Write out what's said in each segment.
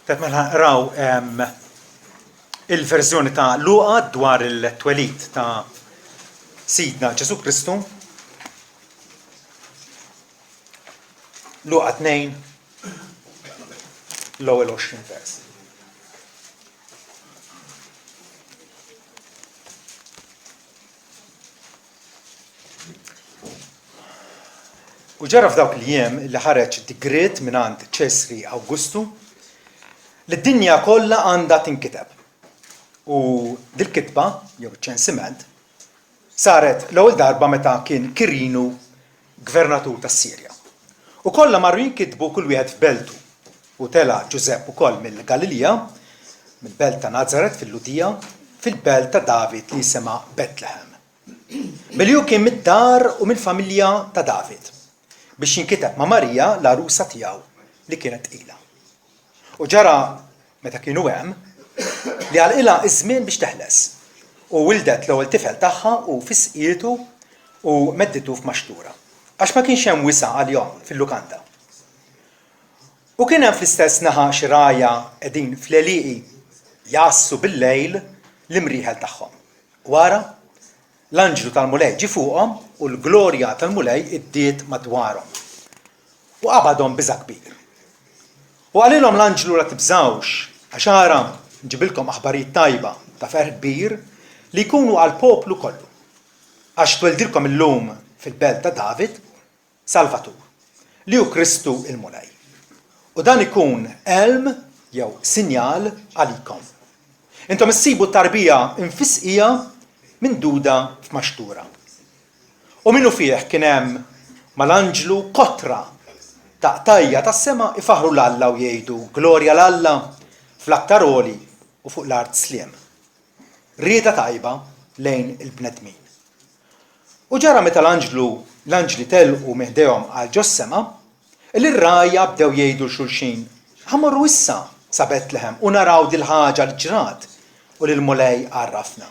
Tajb mela nqraw il-verżjoni ta' Luqa dwar il-twelid ta' Sidna Ġesu Kristu. Luqa 2 l-ewwel 20 vers. U ġara f'dawk il-jiem li ħareġ digriet mingħand Ċesri Awgustu li d-dinja kollha għandha tinkiteb. U dil-kitba, jew iċ-ċensiment, saret l-ewwel darba meta kien Kirinu gvernatur tas-Sirja. U kollha marru jinkitbu kull wieħed f'beltu. U tela' Ġużepp ukoll mill-Galilija, mill-belt ta' Nazaret fil-Lhudija, fil-belt ta' David li jisimha Betlehem. Billi hu kien mid-dar u mill-familja ta' David, biex jinkiteb ma' Marija l-għarusa tiegħu li kienet tqila. U ġara meta kienu hemm, li għalqilha ż-żmien biex teħles, u wildet l-ewwel tifel tagħha u fisqietu u medditu f'maxtura, għax ma kienx hemm wisa' għalihom fil-lukanda. U kien hemm fl-istess naħa xi rgħajja qegħdin fl-għelieqi jgħassu bil-lejl l-imrieħel tagħhom. U ara, l-anġlu tal-Mulej ġie fuqhom u l-glorja tal-Mulej iddiet madwarhom. U qabadhom biża' kbir. U qalilhom l-anġlu la tibżgħux, għax ara, nġibilkom aħbarijiet tajba ta' ferħ kbir li jkunu għall-poplu kollu. Għax tweldilkom illum fil-belt ta' David Salvatur, li hu Kristu l-Mulej. U dan ikun għelm jew sinjal għalikom. Intom issibu t-tarbija mfisqija minduda f'maxtura. U minnufih kien hemm mal-anġlu kotra ta' qtajja' tas-sema jfaħħru 'l Alla u jgħidu, Glorja 'l Alla fl-aktar għoli u fuq l-art sliem, rieda tajba lejn il-bnedmin. U ġara meta l-anġlu, l-anġli telqu minn ħdejhom għal ġos-sema, li r-rgħajja bdew jgħidu 'l xulxin, Ħa mmorru issa sa Betlehem u naraw dil-ħaġa li ġrat u li l-Mulej għarrafna.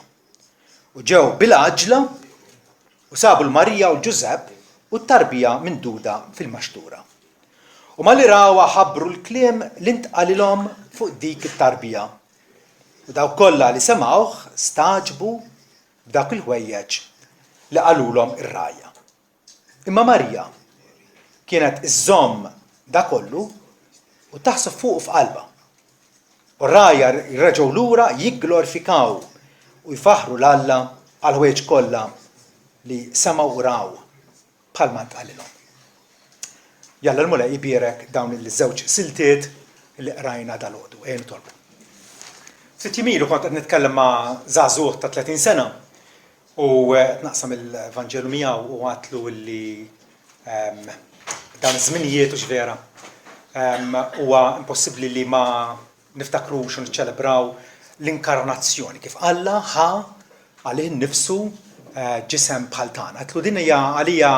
U ġew bil-għaġla u sabu 'l Marija u 'l Ġużepp u t-tarbija minduda fil-maxtura. U malli rawha ħabbru l-kliem li ntqalilhom fuq dik it-tarbija. U dawk kollha li semgħuh stagħġbu b'dawk il-ħwejjeġ li qalulhom ir-rgħajja. Imma Marija kienet iżżomm da kollu u taħseb fuqu f'qalbha. U r-rgħajja reġgħu lura jigglorifikaw u jfaħħru 'l Alla għall-ħwejjeġ kollha li semgħu u raw. bħalma ntqalilhom. Jalla l-Mulej ibierek dawn il-żewġ siltiet li qrajna dalgħodu. Ejja nitolbu. Ftit jiem ilu kont qed nitkellem ma' żagħżugħ ta' 30 sena u qed naqsam il-Vanġelu miegħu u għadtlu li ehm, dawn iż-żminijiet hux vera ehm, huwa impossibbli li ma niftakrux u niċċelebraw l-inkarnazzjoni, kif Alla ħa għalih innifsu ġisem bħal tagħna. Għedtlu din hija għalija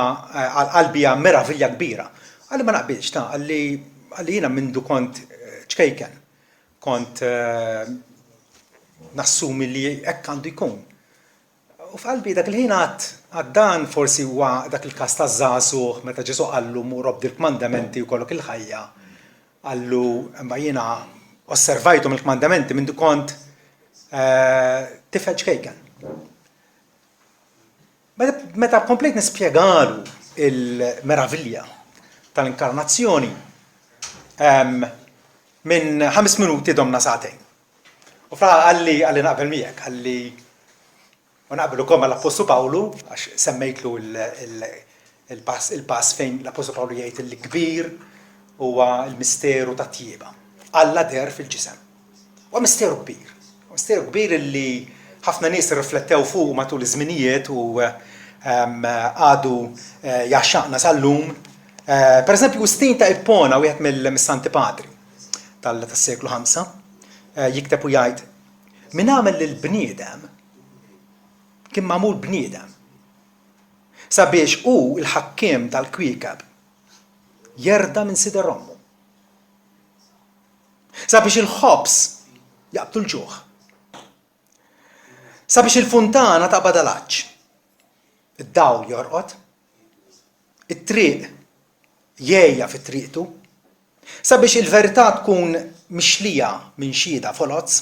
għal qalbi hija meravilja kbira. Qalli ma naqbilx ta' qalli qalli jiena mindu kont ċkejken kont nassumi li hekk għandu jkun. U f'qalbi dak il-ħin għadt, għadt dan forsi huwa dak il-każ taż-żagħżugħ meta Ġesù qallu mur obdi l-kmandamenti u jkollok il-ħajja. Qallu imma jiena osservajthom il-kmandamenti mindu kont tifel ċkejken. Meta komplejt nispjegalu il-meravilja tal-inkarnazzjoni, minn ħames minuti domna sagħtejn. U fl-aħħar qalli, qalli naqbel miegħek, qalli u naqbel ukoll mal-Appostlu Pawlu, għax semmejtlu il-pass il-pass fejn l-Appostlu Pawlu jgħid li kbir huwa l-misteru tat-tjieba. Alla deher fil-ġisem. Huwa misteru kbir. Misteru kbir illi ħafna nies irriflettew fuqu matul iż-żminijiet u ehm, għadu eh, jaxxaqna sal-lum. Eh, per eżempju, Wistin ta' Ippona, wieħed mill-Santi Padri, tas-seklu 5, eh, jikteb u jgħid, Min għamel lill-bniedem kien magħmul bniedem sabiex hu l-ħakkiem tal-kwiekeb jerda minn sider ommu. Sabiex il-ħobż jaqbdu l-ġuħ. Sabiex il-funtana taqbad għal-għatx. Id-dawl jorqod, it-triq jgħejja fi triqtu. Sabiex il-verità tkun mixlija minn xhieda foloz,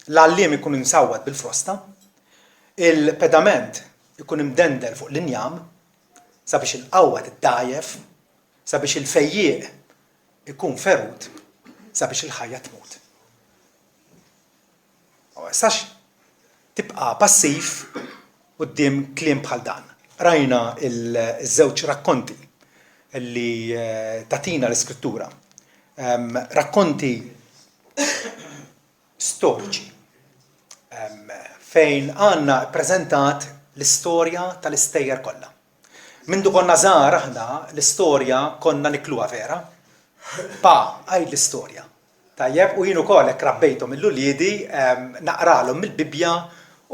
l-għalliem ikun imsawwat bil-frosta, il-pedament ikun imdendel fuq l-injam, sabiex il-qawwa tiddgħajjef, sabiex il-fejjieq ikun ferut, sabiex il-ħajja tmut. Ma tistax tibqa' passiv quddiem kliem bħal dan. Qrajna ż-żewġ rakkonti li tagħtina l-Iskrittura. Rakkonti storiċi fejn għandna ppreżentat l-istorja tal-istejjer kollha. Mindu konna żgħar aħna l-istorja konna nikluha vera. Pa, għid l-istorja. Tajjeb, u jien ukoll hekk rabbejthom lil uliedi, naqralhom mill-Bibbja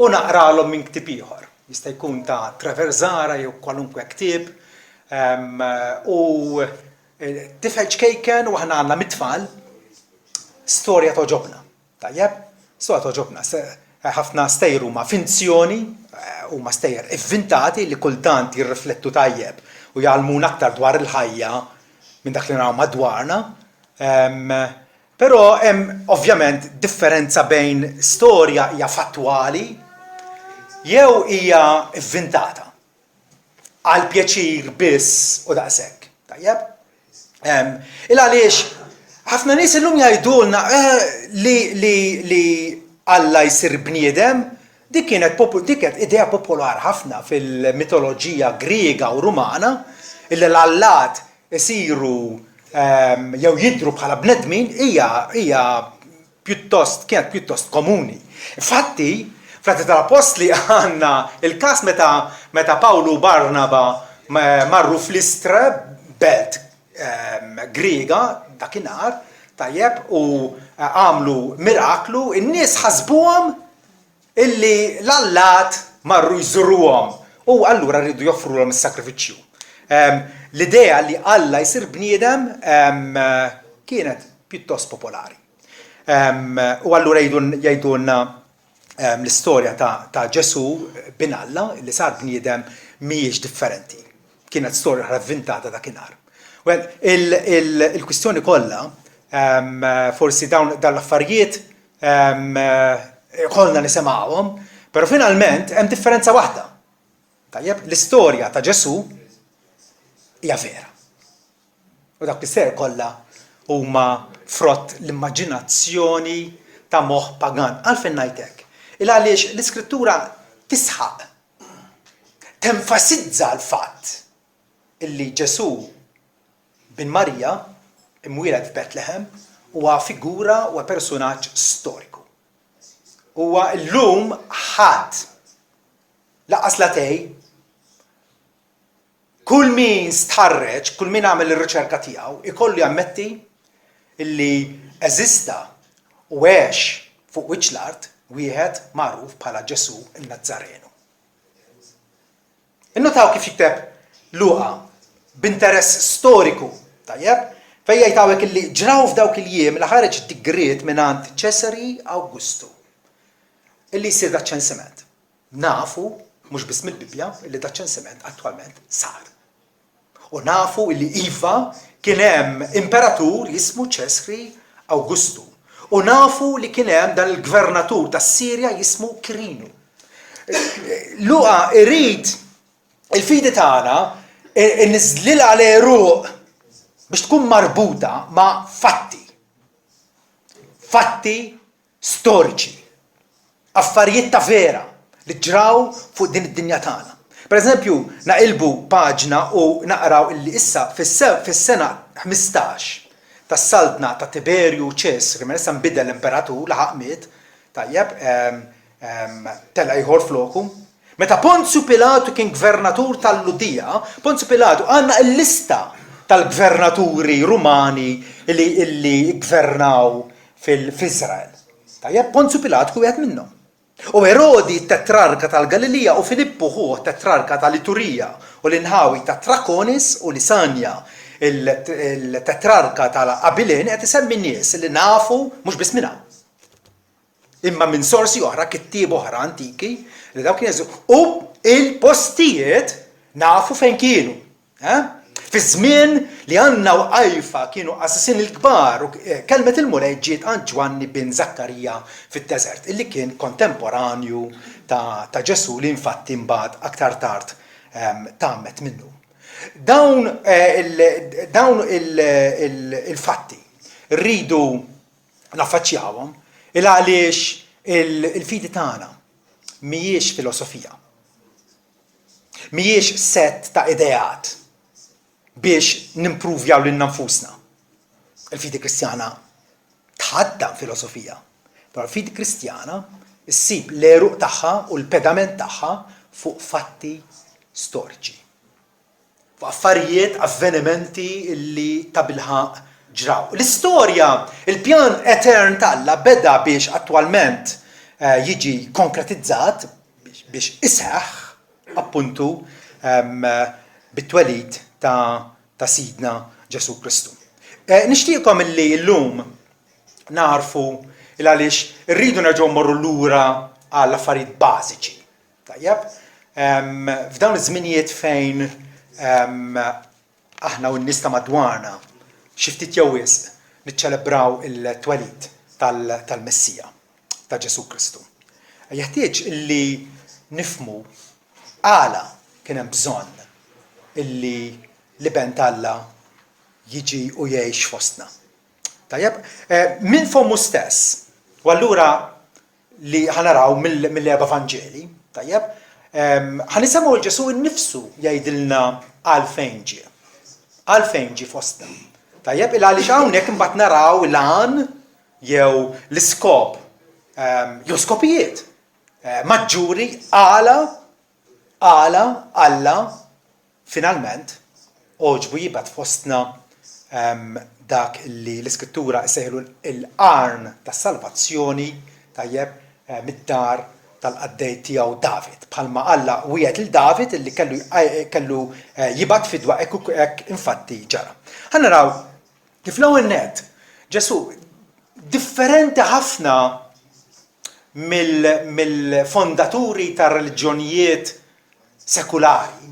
u naqralhom minn ktieb ieħor. Jista' jkun ta' Trevor Zahra jew kwalunkwe ktieb. U tifel ċkejken u aħna għandna mit-tfal, storja togħġobna. Tajjeb? Storja togħġobna. Ħafna stejjer huma finzjoni, huma stejjer ivvintati li kultant jirriflettu tajjeb u jgħallmuna aktar dwar il-ħajja minn dak li naraw madwarna. Però hemm ovvjament differenza bejn storja hija fattwali jew hija vvintata għal pjaċir biss u daqshekk. Tajjeb? Il għaliex ħafna nies illum jgħidulna eh, li li li Alla jsir bniedem, dik kienet dik kienet idea popolari ħafna fil-mitoloġija Griega u Rumana illi l-allat isiru jew jidhru bħala bnedmin hija hija pjuttost kienet pjuttost komuni. Infatti, fl-Atti tal-Appostli għandna il-każ meta meta Pawlu u Barnaba marru f'Listra, belt Griega dakinhar, tajjeb, u għamlu miraklu, in-nies ħasbuhom illi l-allat marru jżuruhom u allura riedu joffrulhom is-sagrifiċċju. L-idea li Alla jsir bniedem kienet pjuttost popolari. U allura jgħidulna l-istorja ta' Ġesù bin Alla li sar bniedem mhijiex differenti. Kienet storja oħra vvintata dakinhar. Well, il-kwistjoni kollha, forsi dawn l-affarijiet Ikollna nisimgħuhom, però finalment hemm differenza waħda. Tajjeb, l-istorja ta' Ġesù hija vera. U dak l-istejjer kollha huma frott l-immaġinazzjoni ta' moħħ pagan. Għalfejn ngħid hekk? Il għaliex l-Iskrittura tisħaq, tenfasizza l-fatt illi Ġesù Bin Marija, imwieled f'Betlehem, huwa figura u persunaġġ storiku. Huwa llum ħadd, lanqas l-atej, kull min stħarreġ, kull min għamel ir-riċerka tiegħu, ikollu jammetti li eżista u għex fuq wiċċ l-art wieħed magħruf bħala Ġesù n-Nazzarenu. Innutaw kif jikteb Luqa b'interess storiku, tajjeb, fejn jgħid hawnhekk illi ġraw f'dawk il-jiem li ħareġ digriet mingħand Ċesari Awgustu illi jsir daċ-ċensiment. Nafu, mhux biss mill-Bibbja, illi daċ-ċensiment attwalment sar. U nafu illi iva kien hemm imperatur jismu Ċesri Awgustu. U nafu li kien hemm dan il-gvernatur tas-Sirja jismu Kirinu. Luqa irid il-fidi tagħna inniżlilha l-għeruq biex tkun marbuta ma' fatti. Fatti storiċi, affarijiet ta' vera li ġraw fuq din id-dinja tagħna. Per eżempju, naqilbu paġna u naqraw illi issa fis-sena 15 tas-saltna ta' Tiberju Ċesri, mela issa nbidel l-imperatur, laħaq miet, tajjeb, tela' ieħor floku. Meta Ponzju Pilatu kien gvernatur tal-Lhudija, Ponzju Pilatu għandna l-lista tal-gvernaturi Rumani li illi ggvernaw fil-Iżrael. Tajjeb, Ponzju Pilatu kien wieħed minnhom. U Erodi t-tetrarka tal-Galilija u Filippu ħuh tetrarka tal-Iturija u l-inħawi ta' Trakonis u Lisanja il-tetrarka tal-Abilene qed isemmi nies li nafu mhux biss minn hawn. Imma minn sorsi oħra, kittieb oħra antiki, li dawk kienu u il-postijiet nafu fejn kienu. Eh? Fi żmien Li Anna u Qajfa kienu qassisin il-kbar u kelmet il-Mulej ġiet għand Ġwanni bin Żakkarija fid-deżert, illi kien kontemporanju ta' ta' Ġesù li infatti mbagħad aktar tard tgħammed minnu. Dawn dawn il-fatti rridu naffaċċjawhom il għaliex il-fidi tagħna mhijiex filosofija. Mhijiex sett ta' ideat biex nimpruvjaw lilna nfusna. Il-fidi Kristjana tħaddan filosofija, però l-fidi Kristjana ssib l-għeruq tagħha u l-pedament tagħha fuq fatti storiċi. Fuq affarijiet, avvenimenti li tabilħaqq ġraw. L-istorja, il-pjan etern t'Alla beda biex attwalment jiġi konkretizzat, biex iseħħ appuntu bit-twelid ta' Sidna Ġesù Kristu. Nixtieqkom illi llum nagħrfu il għaliex irridu nerġgħu mmorru lura għall affarijiet bażiċi. Tajjeb? F'dawn iż-żminijiet fejn aħna u n-nies ta' madwarna xi ftit jew wisq niċċelebraw il-twelid tal-Messija, ta' Ġesù Kristu. Jeħtieġ illi nifhmu għala kien hemm bżonn illi l-Iben t'Alla jiġi u jgħix fostna. Tajjeb, minn fommu stess, u allura li ħa naraw mill-erba' Vanġeli, tajjeb, ħa nisimgħu 'l Ġesù nnifsu jgħidilna għalfejn ġie. Għalfejn ġie fostna. Tajjeb, il għaliex hawnhekk imbagħad naraw l-għan jew l-iskop jew skopijiet eh, maġġuri għala għala Alla Finalment, għoġbu jibgħat fostna dak li l-Iskrittura issejħlu l-qarn tas-salvazzjoni, tajjeb, mid-dar tal-qaddej tiegħu David. Bħalma Alla wiegħed lil David illi kellu kellu jibgħat fidwa hekk hekk infatti ġara. Ħa naraw kif l-ewwel nett Ġesù differenti ħafna mill-fondaturi tar-reliġjonijiet sekulari,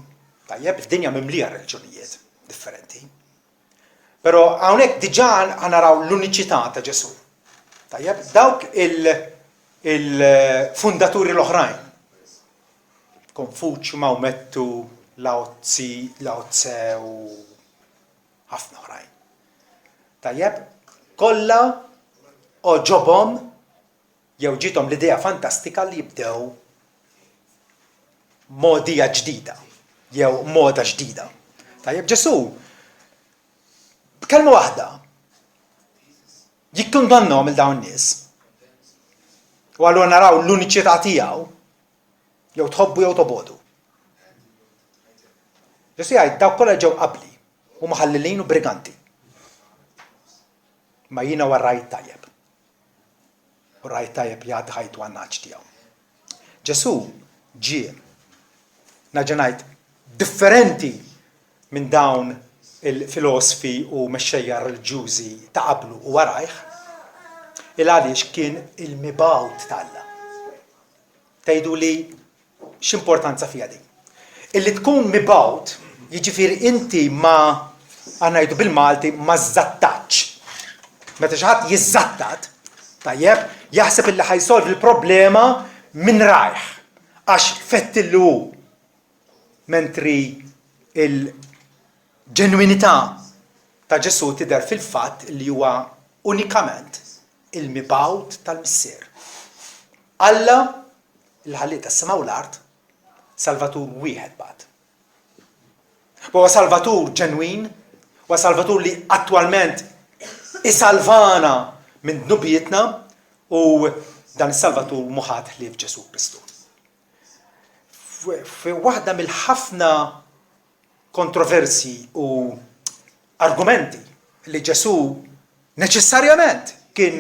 tajjeb, id-dinja mimlija reliġjonijiet differenti. Però hawnhekk diġà naraw l-uniċità ta' Ġesù. Tajjeb, dawk il-fundaturi l-oħrajn, Konfuċju, Mawmettu, Lao Tzi, Lao Tse u ħafna oħrajn. Tajjeb, kollha għoġobhom jew ġiethom l-idea fantastika li jibdew mogħdija ġdida jew moda ġdida. Tajjeb, Ġesù b'kelma waħda jikkundannahom il dawn nies. U allura naraw l-uniċità tiegħu jew tħobbu jew tobodu. Ġesù jgħid dawk kollha ġew qabli huma ħallilin u briganti. Ma jiena huwa r-ragħaj tajjeb. U r-ragħaj tajjeb jagħti ħajtu għan-nagħaġ tiegħu. Ġesù ġie, nerġa' ngħid, differenti minn dawn il-filosfi u mexxejja reliġjużi ta' qablu u warajh, il għaliex kien il-mibgħut t'Alla. Tgħiduli X'importanza fiha din? Illi tkun mibgħut, jiġifieri inti ma, aħna ngħidu bil-Malti, ma żżattatx. Meta xi ħadd jiżżattat, tajjeb, jaħseb illi ħa jsolvi l-problema minn rajh, għax fettillu hu. Mentri il-ġenwinità ta' Ġesù tidher fil-fatt li huwa unikament il-mibgħut tal-Missier. Alla Il-Ħallieq tas-sema u l-art, Salvatur wieħed bagħat. Huwa Salvatur ġenwin, huwa Salvatur li attwalment isalvana minn dnubietna u dan is-Salvatur mhu ħadd ħlief Ġesù Kristu. Fi waħda mill-ħafna kontroversji u argumenti li Ġesù neċessarjament kien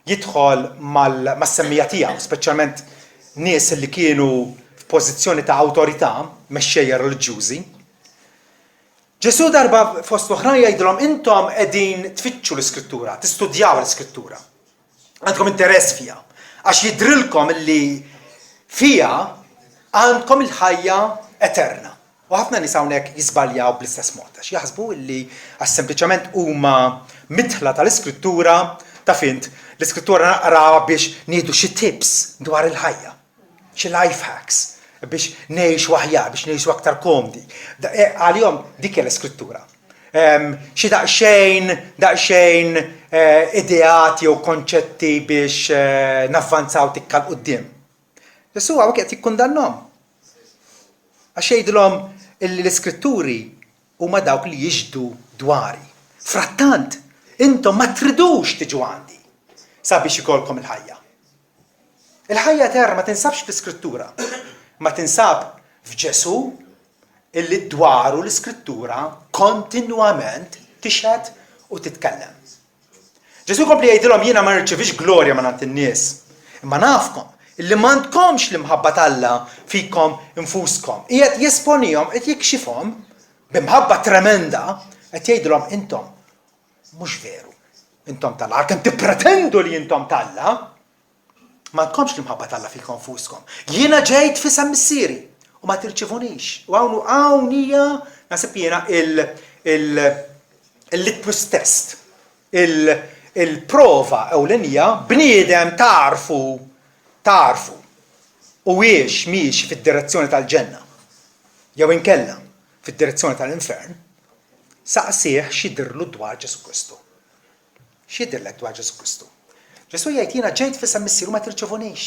jidħol mas-semmiegħa tiegħu, speċjalment nies li kienu f'pożizzjoni ta' awtorità, mexxejja reliġjużi. Ġesù darba fost oħrajn jgħidilhom intom qegħdin tfittxu l-Iskrittura, tistudjaw l-Iskrittura. Għandkom interess fiha, għax jidhrilkom li fiha għandkom il-ħajja eterna. U ħafna nies hawnhekk jiżbaljaw bl-istess mod, għax jaħsbu li għax sempliċement huma midħla tal-Iskrittura, taf int, l-Iskrittura naqrawha biex nieħdu xi tips dwar il-ħajja, xi life hacks biex ngħixu aħjar, biex ngħixu aktar komdi. Eh, għalihom dik hija l-Iskrittura. Xi daqsxejn, daqsxejn eh, ideat jew konċetti biex eh, navvanzaw tikka 'l quddiem. Ġesù hawnhekk qed jikkundannhom. Għax jgħidilhom illi l-Iskritturi huma dawk li jixhdu dwari. Frattant, intom ma tridux tiġu għandi sabiex ikollkom il-ħajja. Il-ħajja eterna ma tinsabx fl-Iskrittura, ma tinsab f'Ġesù illi dwaru l-Iskrittura kontinwament tixhed u titkellem. Ġesù jkompli jgħidilhom jiena ma nirċevix glorja mingħand in-nies, imma nafkom illi m'għandkomx l-imħabba t'Alla fikom infuskom. Qiegħed jesponihom, qed jikxifhom b'imħabba tremenda, qed jgħidilhom intom mhux veru. Intom t'Alla, għalkemm tippretendu li intom t'Alla, M'għandkomx l-imħabba t'Alla fikom nfuskom. Jiena ġejt f'isem Missieri u ma tirċivunix. U hawn hawn hija naħseb jiena il-litmus test, il-prova ewlenija bniedem tagħrfu tagħrfu huwiex miexi fid-direzzjoni tal-ġenna jew inkella fid-direzzjoni tal-infern, saqsih x'jidhirlu dwar Ġesù Kristu. X'jidhirlek dwar Ġesù Kristu? Ġesù jgħid, Jiena ġejt f'isem Missier u ma tirċevunix.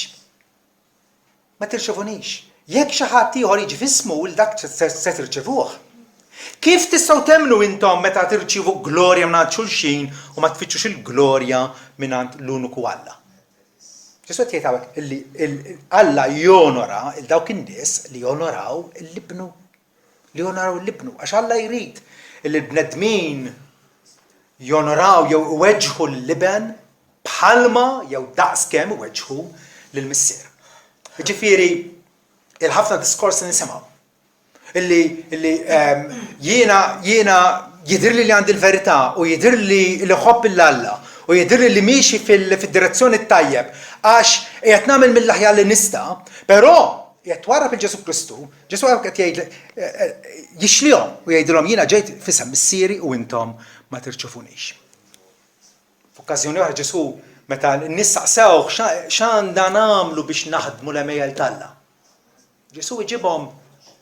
Ma tirċevunix. Jekk xi ħadd ieħor jiġi f'ismu, lil dak se tirċevuh. Kif tistgħu temmnu intom meta tirċievu glorja mingħand xulxin u ma tfittxux il-glorja mingħand l-uniku Alla? Ġesù qed jgħid hawnhekk illi Alla jonora 'l dawk in-nies li jonoraw 'l Ibnu. Li jonoraw 'l Ibnu, għax Alla jrid illi l-bnedmin Jonoraw jew iweġġħu lill-Iben bħalma jew daqs kemm iweġġħu lill-Missier. Jiġifieri, il-ħafna diskorsi nisimgħu illi illi ehm, jiena jiena jidhirli li għandi l-verità u jidhirli li ħobb il Alla u jidhirli li miexi fil-direzzjoni t-tajjeb għax qiegħed nagħmel mill-aħjar li nista', però qiegħed twarrab il Ġesù Kristu Ġesù hawnhekk qed jgħid jixlihom u jgħidilhom jiena ġejt f'isem Missieri u intom ma tirċifunix. F'okkażjoni oħra Ġesù meta n-nies saqsewh x'għandha nagħmlu biex naħdmu l-għemejjel t'Alla. Ġesù iġibhom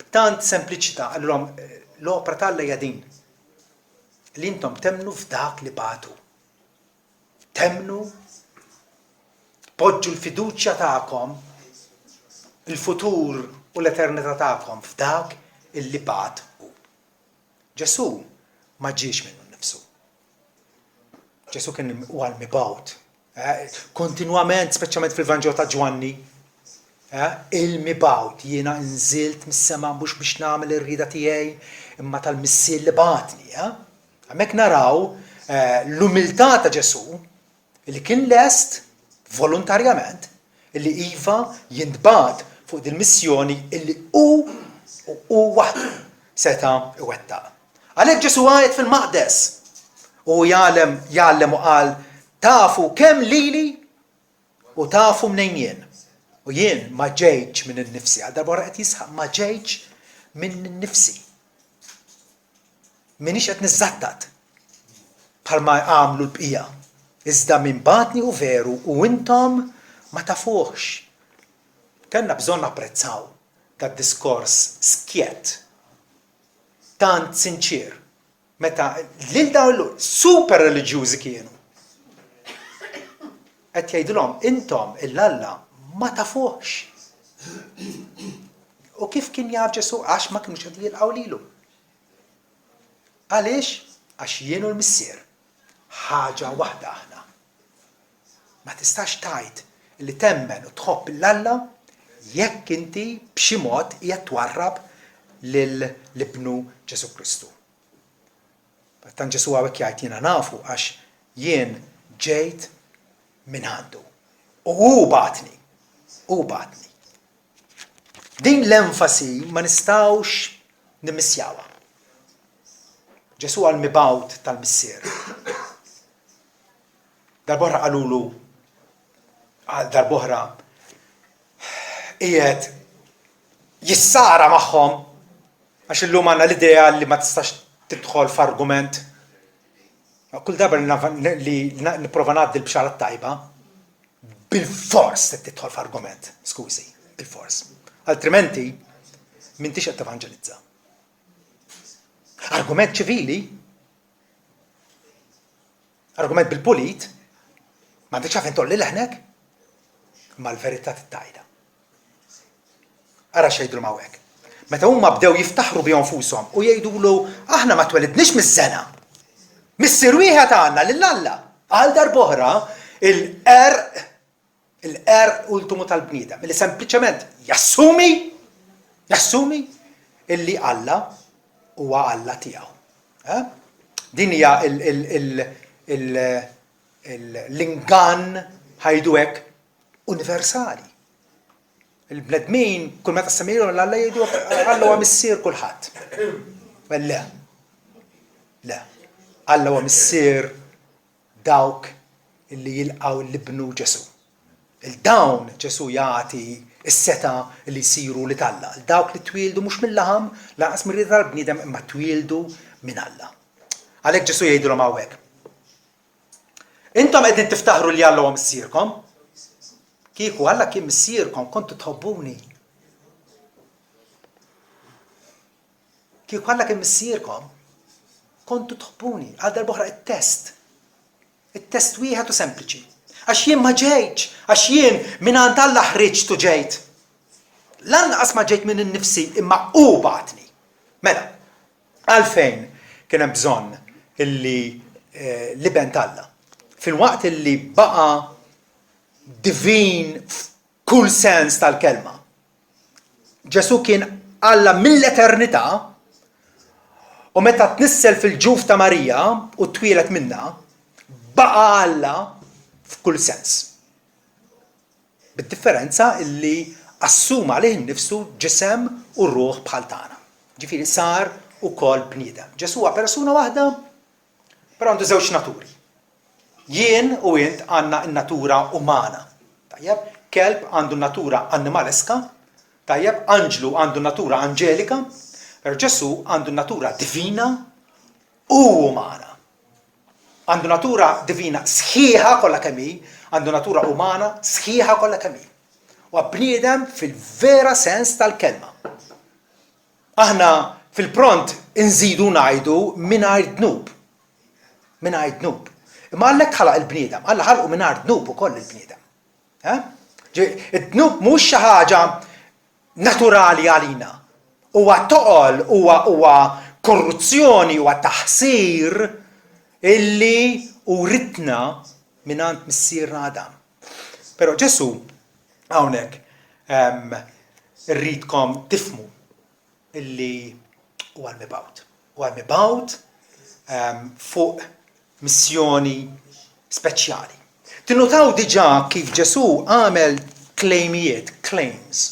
b'tant sempliċità qalilhom l-opra t'Alla hija din li intom temmnu f'dak li bagħtu. Temmnu, tpoġġu l-fiduċja tagħkom, il-futur u l-eternità tagħkom f'dak illi bagħat hu. Ġesù ma ġiex minnu nnifsu. Ġesù kien huwa l-mibgħut. Eh, kontinwament, speċjalment fil-Vanġelu ta' Ġwanni, eh, il-mibgħut jiena nżilt mis-sema mhux biex nagħmel ir-rieda tiegħi imma tal-Missier li bagħatni. Eh? Hemmhekk naraw l-umiltà ta' Ġesù li kien lest volontarjament illi iva jintbagħat fuq dil-missjoni illi hu u hu waħdu seta' iwettaq. Għalhekk Ġesù għajat fil-maqdes u jgħallem jgħallem u qal tafu kemm lili u tafu mnejn jien. U jien ma ġejtx minn innifsi, għal darba qed jisħaq ma ġejtx minn innifsi. M'iniex qed niżżattat, bħalma għamlu l-bqija, iżda min bagħatni hu veru u intom ma tafuhx. Kellna bżonn napprezzaw dad-diskors skjett, tant sinċier, meta lil dawn il-Lhud, super reliġjużi kienu, qed jgħidilhom intom 'il Alla ma tafuhx. U kif kien jaf Ġesù? Għax ma kinux qed jilqgħu lilu. Għaliex? Għax jien u l-Missier ħaġa waħda aħna. Ma tistax tgħid li temmen u tħobb 'l Alla jekk inti b'xi mod qiegħed twarrab lil Ibnu Ġesù Kristu. Tant Ġesù hawnhekk jgħid jiena nafu għax jien ġejt minn għandu. U hu bagħatni. Hu bagħatni. Din l-enfasi ma nistgħux nimmissjawha. Ġesù għal mibgħut tal-Missier. Darb'oħra qalulu għal darb'oħra qiegħed jissara magħhom. Għax illum għandna l-idea li ma tistax tidħol f'argument. Kull darba li nipprova ngħaddi l-bxara t-tajba, bilfors trid tidħol f'argument, skużi, bilfors. Altrimenti, m'intix qed tevanġelizza. Argument ċivili, argument bil-pulit, m'għandekx għalfejn tgħolli leħnek, imma l-verità tittajda. Ara x'jgħidulhom hawnhekk. Meta huma bdew jiftaħru bihom nfushom u jgħidulu aħna ma twelidniex miż-żena. Missier wieħed għandna lil Alla. Għal darb'oħra il-qerq il-qerq ultimu tal-bniedem li sempliċement jassumi jassumi illi Alla huwa Alla tiegħu. Eh? Din hija l-ingann ħajdu hekk universali. Il-bnedmin kull meta semmilhom l Alla jgħidu Alla huwa missier kulħadd. Le. Le. Alla huwa missier dawk illi jilqgħu l-ibnu Ġesù. Il dawn Ġesù jagħti s-setgħa li jsiru li t'Alla. Dawk li twieldu mhux mill-laħam, lanqas mir-rieda tal-bniedem imma twieldu minn Alla. Għalhekk Ġesù jgħidilhom hawnhekk. Intom qegħdin tiftaħru li Alla huwa missierkom. Kieku Alla kien missierkom kontu tħobbuni. Kieku Alla kien missierkom kontu tħobbuni. Għal darb'oħra it-test. It-test wieħed u sempliċi. Għax jien ma ġejtx, għax jien minn għand Alla ħriġt u ġejt. Lanqas ma ġejt minn innifsi imma hu bagħatni. Mela, Għalfejn kien hemm bżonn illi l-Iben t'Alla, filwaqt illi baqa' divin f'kull sens tal-kelma, Ġesù kien Alla mill-eternità u meta tnissel fil-ġuf ta' Marija u twieled minnha, baqa' Alla f'kull sens. Bid-differenza illi assuma għalih innifsu ġisem u ruħ bħal tagħna. Ġifieri sar ukoll bniedem. Ġesù huwa persuna waħda, però għandu żewġ naturi. Jien u int għandna n-natura umana. Tajjeb, kelb għandu natura annimaleska, tajjeb, anġlu għandu natura anġelika, però Ġesù għandu natura divina u umana. Għandu natura divina sħiħa kollha kemm hi, għandu natura umana sħiħa kollha kemm hi. Huwa bniedem fil-vera sens tal-kelma. Aħna fil-pront inżidu ngħidu mingħajr dnub. Mingħajr dnub. Imma Alla hekk ħalaq il-bniedem, Alla ħalqu mingħajr dnub ukoll il-bniedem. Eh? Id-dnub mhux xi ħaġa naturali għalina. Huwa toqol, huwa huwa korruzzjoni, huwa taħsir illi uritna mingħand missierna Adam. Però Ġesù hawnhekk ehm, irridkom tifhmu illi huwa l-mibgħut. Huwa l-mibgħut ehm, fuq missjoni speċjali. Tinnutaw diġà kif Ġesù għamel klejmijiet, claims.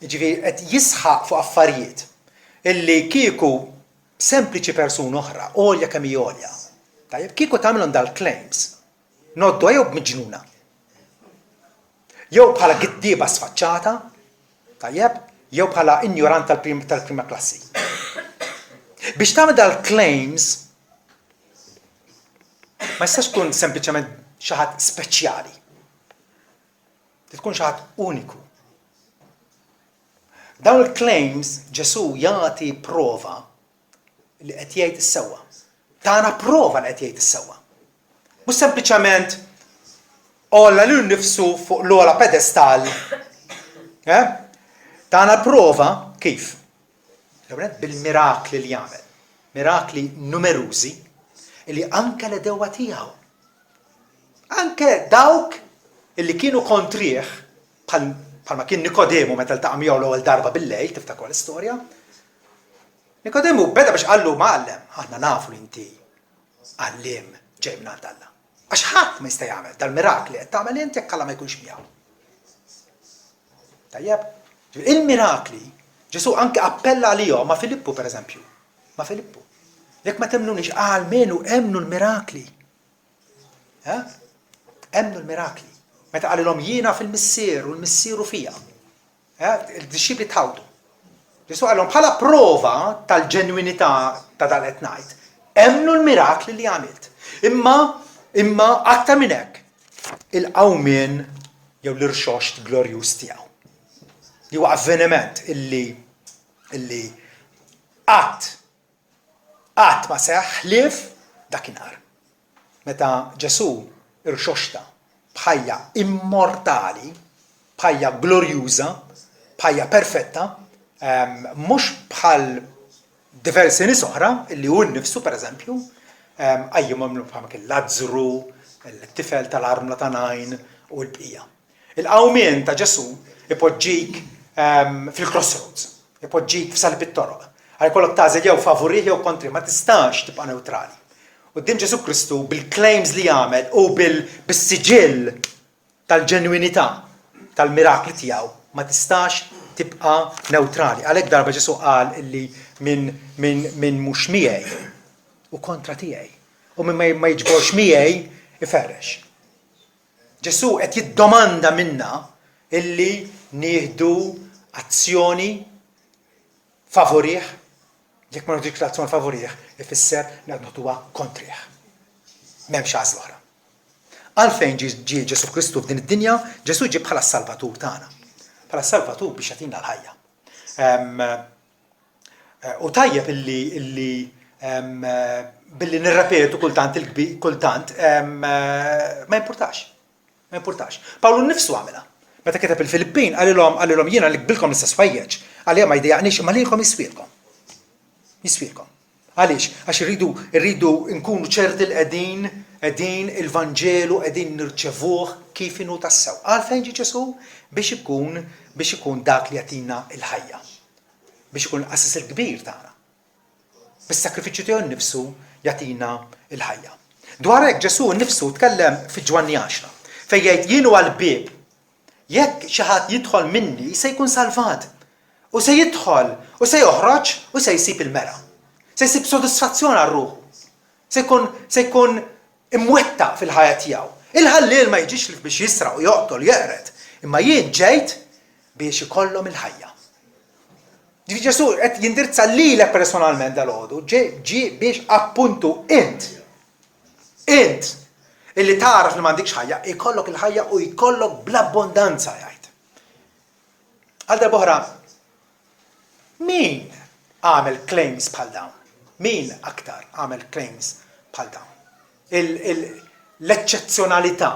Jiġifieri qed jisħaq fuq affarijiet illi kieku sempliċi persuna oħra, għolja kemm hi għolja, tajjeb, kieku tagħmilhom dal-claims, ngħodduha jew b'miġnuna, jew bħala giddieba sfaċċata, tajjeb, jew bħala injorant tal-prima klassi. Biex tagħmel dal-claims ma jistax tkun sempliċement xi ħadd speċjali. Trid tkun xi ħadd uniku. Dawn il-claims Ġesù jagħti prova li qed jgħid is-sewwa. Tana prova li qed jgħid is-sewwa. Mhux sempliċement għolla lil nifsu fuq l-ogħla pedestal. Eh? Tana prova kif? L-ewwel bil-mirakli li jagħmel. Mirakli numerużi li anke l-edewwa tiegħu. Anke dawk illi kienu kontrih bħalma kien Nikodemu meta ltaqa' miegħu l-ewwel darba bil-lejl, tiftakru l-istorja, Nikodemu beda biex qallu mgħallem, aħna nafu li inti għalliem ġej minn għand Alla. Għax ħadd ma jista' jagħmel dal-mirakli qed tagħmel int jekk Alla ma jkunx miegħu. Tajjeb? Il-mirakli, Ġesu anke appella għalihom ma' Filippu pereżempju. Ma' Filippu. Jekk ma temnunix, almenu emmnu l-mirakli. Eh? Emmnu l-mirakli. Meta qalilhom jiena fil-missier u l-missieru fija. Eh? Il-dixxipli tħawdu. Ġesù qalhom bħala prova tal-ġenwinità ta' dan qed ngħid, emmnu l-mirakli li għamilt. Imma imma aktar minn hekk, il-qawmien jew l-irxoxt glorjuż tiegħu. Li huwa avveniment illi illi qatt qatt ma seħħ ħlief dakinhar. Meta Ġesù rxoxta b'ħajja immortali, b'ħajja glorjuża, b'ħajja perfetta, mhux bħal diversi nies oħra li hu nnifsu pereżempju qajjimhom bħalma kien Lazzru, it-tifel tal-armla ta' Najn u l-bqija. Il-qawmien ta' Ġesù ipoġġik fil-crossroads, ipoġġik f'salib it-toroq. Għal jkollok tagħżel jew favurih jew kontrih, ma tistax tibqa' newtrali. Quddiem Ġesù Kristu bil-claims li għamel u bis-siġill tal-ġenwinità tal-mirakli tiegħu ma tistax tibqa' newtrali. Għalhekk darba Ġesù qal illi min min min mhux miegħi hu kontra tiegħi u min ma jiġborx miegħi iferrex. Ġesù qed jiddomanda minna illi nieħdu azzjoni favurih, jekk ma nieħdux azzjoni favurih, ifisser li qed noħduha kontrih. M'hemmx għażla oħra. Għalfejn ġie Ġesù Kristu f'din id-dinja? Ġesù ġie bħala s-Salvatur tagħna. Bħala s-Salvatur biex jagħtina l-ħajja. U tajjeb illi illi billi nirrepetu kultant il-kbir kultant ma jimpurtax. Ma jimpurtax. Pawlu nnifsu għamilha. Meta kiteb il-Filippin qalilhom qalilhom jiena nikbilkom l-istess ħwejjeġ. Għalija ma jdejjaqnix imma lilkom jiswielkom. Jiswielkom. Għaliex? Għax irridu irridu nkunu ċerti li qegħdin qegħdin il-Vanġelu qegħdin nirċevuh kif inhu tassew. Għalfejn ġie Ġesù? Biex ikun biex ikun dak li jagħtina l-ħajja. Biex ikun il-qassis il-kbir tagħna. Bis-sagrifiċċju tiegħu nnifsu jagħtina l-ħajja. Dwar hekk Ġesù nnifsu tkellem fi Ġwanni 10, fejn jgħid jien huwa l-bieb. Jekk xi ħadd jidħol minni se jkun salvat. U se jidħol u se joħroġ u se jsib il-mergħa. Se jsib sodisfazzjon għal ruħu. Se jkun se jkun imwettaq fil-ħajja tiegħu. Il-ħalliel ma jiġix ħlief biex jisraq u joqtol u jeqred, imma jien ġejt biex ikollhom il-ħajja. Ġifieri Ġesù qed jindirizza lilek personalment dalgħodu, ġie biex appuntu int, int illi tagħraf li m'għandikx ħajja, ikollok il-ħajja u jkollok bl-abbondanza jgħid. Għal darb'oħra, min għamel claims bħal dawn? Min aktar għamel claims bħal dawn? L-eċċezzjonalità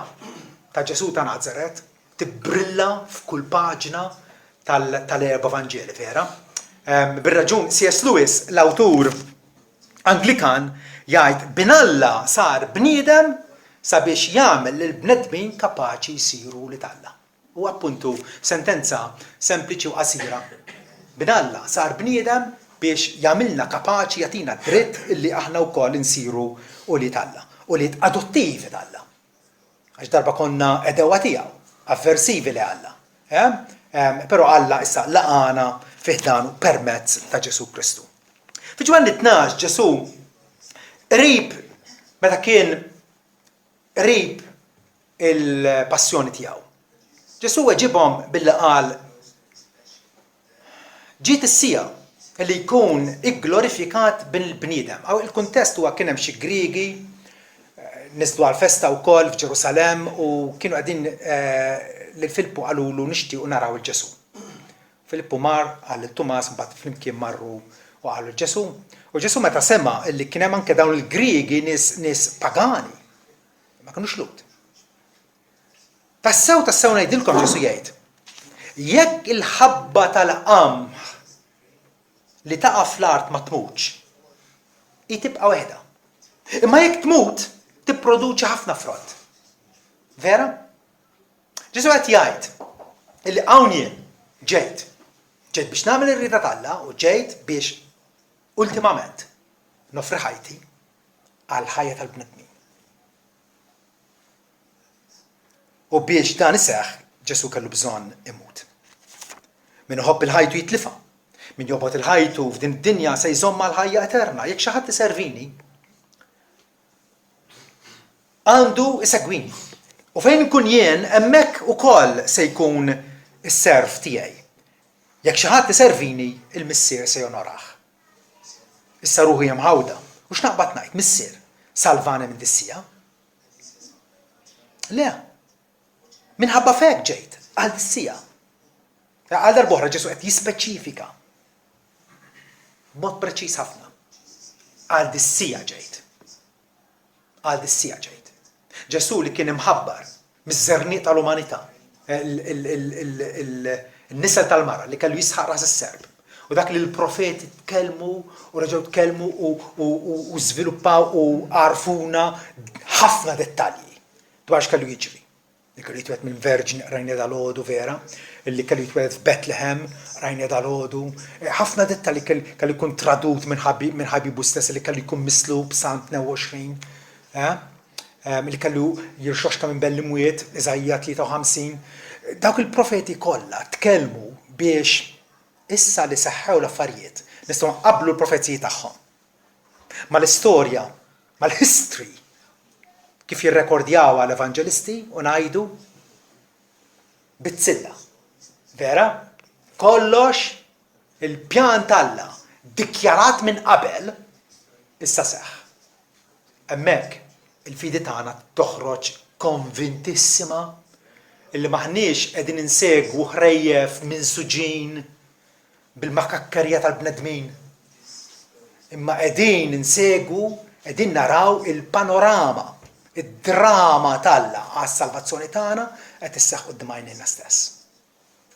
ta' Ġesù ta' Nazaret tibbrilla f'kull paġna tal-erba' Vanġeli, vera? Bir-raġun C.S. Lewis, l-awtur Anglikan, jgħid Bin Alla sar bniedem sabiex jagħmel lill-bnedmin kapaċi jsiru wlied Alla. U appuntu sentenza sempliċi u qasira. Bin Alla sar bniedem biex jagħmilna kapaċi jagħtina d-dritt illi aħna wkoll insiru ulied Alla, ulied adottivi t'Alla. Għax darba konna għedewwa tiegħu, avversivi li Alla. Eh? Però Alla issa laqana fi ħdanu permezz ta' Ġesù Kristu. Fi Ġwanni 12 Ġesù qrib meta kien qrib il-passjoni tiegħu. Ġesù weġibhom billi qal Ġiet is-siegħa li jkun igglorifikat Bin il-bniedem. Hawn il-kuntest huwa kien hemm xi Griegi niżlu għall-festa wkoll f'Ġerusalemm u kienu qegħdin lil Filippu qalulu nixtiequ naraw 'il Ġesù. Filippu mar qal lil Tumas mbagħad flimkien marru u qalu 'l Ġesù. U Ġesù meta sema' li kien hemm anke dawn il-Griegi nies nies pagani, ma kinux Lhud. Tassew, tassew ngħidilkom, Ġesù jgħid, jekk il-ħabba tal-qamħ li taqa' fl-art ma tmutx, hi tibqa' weħda. Imma jekk tmut, tipproduċi ħafna frott. Vera? Ġesù qed jgħid illi hawn jien ġejt. Ġejt biex nagħmel ir-rieda t'Alla u ġejt biex ultimament noffri ħajti għall-ħajja tal-bnedmin. U biex dan iseħħ, Ġesù kellu bżonn imut. Min iħobb il-ħajtu jitlifha. Min jobgħod il-ħajtu f'din id-dinja se jżommha għall-ħajja eterna. Jekk xi ħadd iservini, għandu isegwini. U fejn inkun jien, hemmhekk ukoll se jkun is-serv tiegħi. Jekk xi ħadd iservini, il-Missier se jonorah. Issa ruħi hija mħawda, u x'naqbad ngħid, Missier, salvani minn dis-siegħa? Le. Minħabba f'hekk ġejt, għal dis-siegħa. Għal darb'oħra Ġesù qed jispeċifika b'mod preċiż ħafna. Għal dis-siegħa ġejt. Għal dis-siegħa ġejt. Ġesù li kien imħabbar miż-żerniq tal-umanità, in-nisel tal-mara li kellu jisħaq ras is-serp. U dak li l-profeti tkellmu u reġgħu tkellmu u żviluppaw u għarfuna ħafna dettalji dwar x'kellu jiġri. Li kellu jitwieled minn verġni qrajna dalgħodu vera, li kellu jitwieled f'Betlehem qrajna dalgħodu, ħafna dettalji kellu jkun tradut minn ħabibu stess li kellu jkun mislub Salm 22, eh? li kellu jirxoxta minn bejn l-imwiet Iżaija 53. Dawk il-profeti kollha tkellmu biex issa li seħħew l-affarijiet nistgħu nqabblu l-profeziji tagħhom mal-istorja, mal-history kif jirrekordjawha l-evanġelisti u ngħidu bizzilla. Vera? Kollox il-pjan t'Alla dikjarat minn qabel issa seħħ. Hemmhekk il-fidi tagħna toħroġ konvintissima illi m'aħniex qegħdin insegwu ħrejjef minsuġin bil-makakkerija tal-bnedmin, imma qegħdin insegwu, qegħdin naraw il-panorama, id-drama t'Alla għas-salvazzjoni tagħna qed isseħħ quddiem għajnejna stess.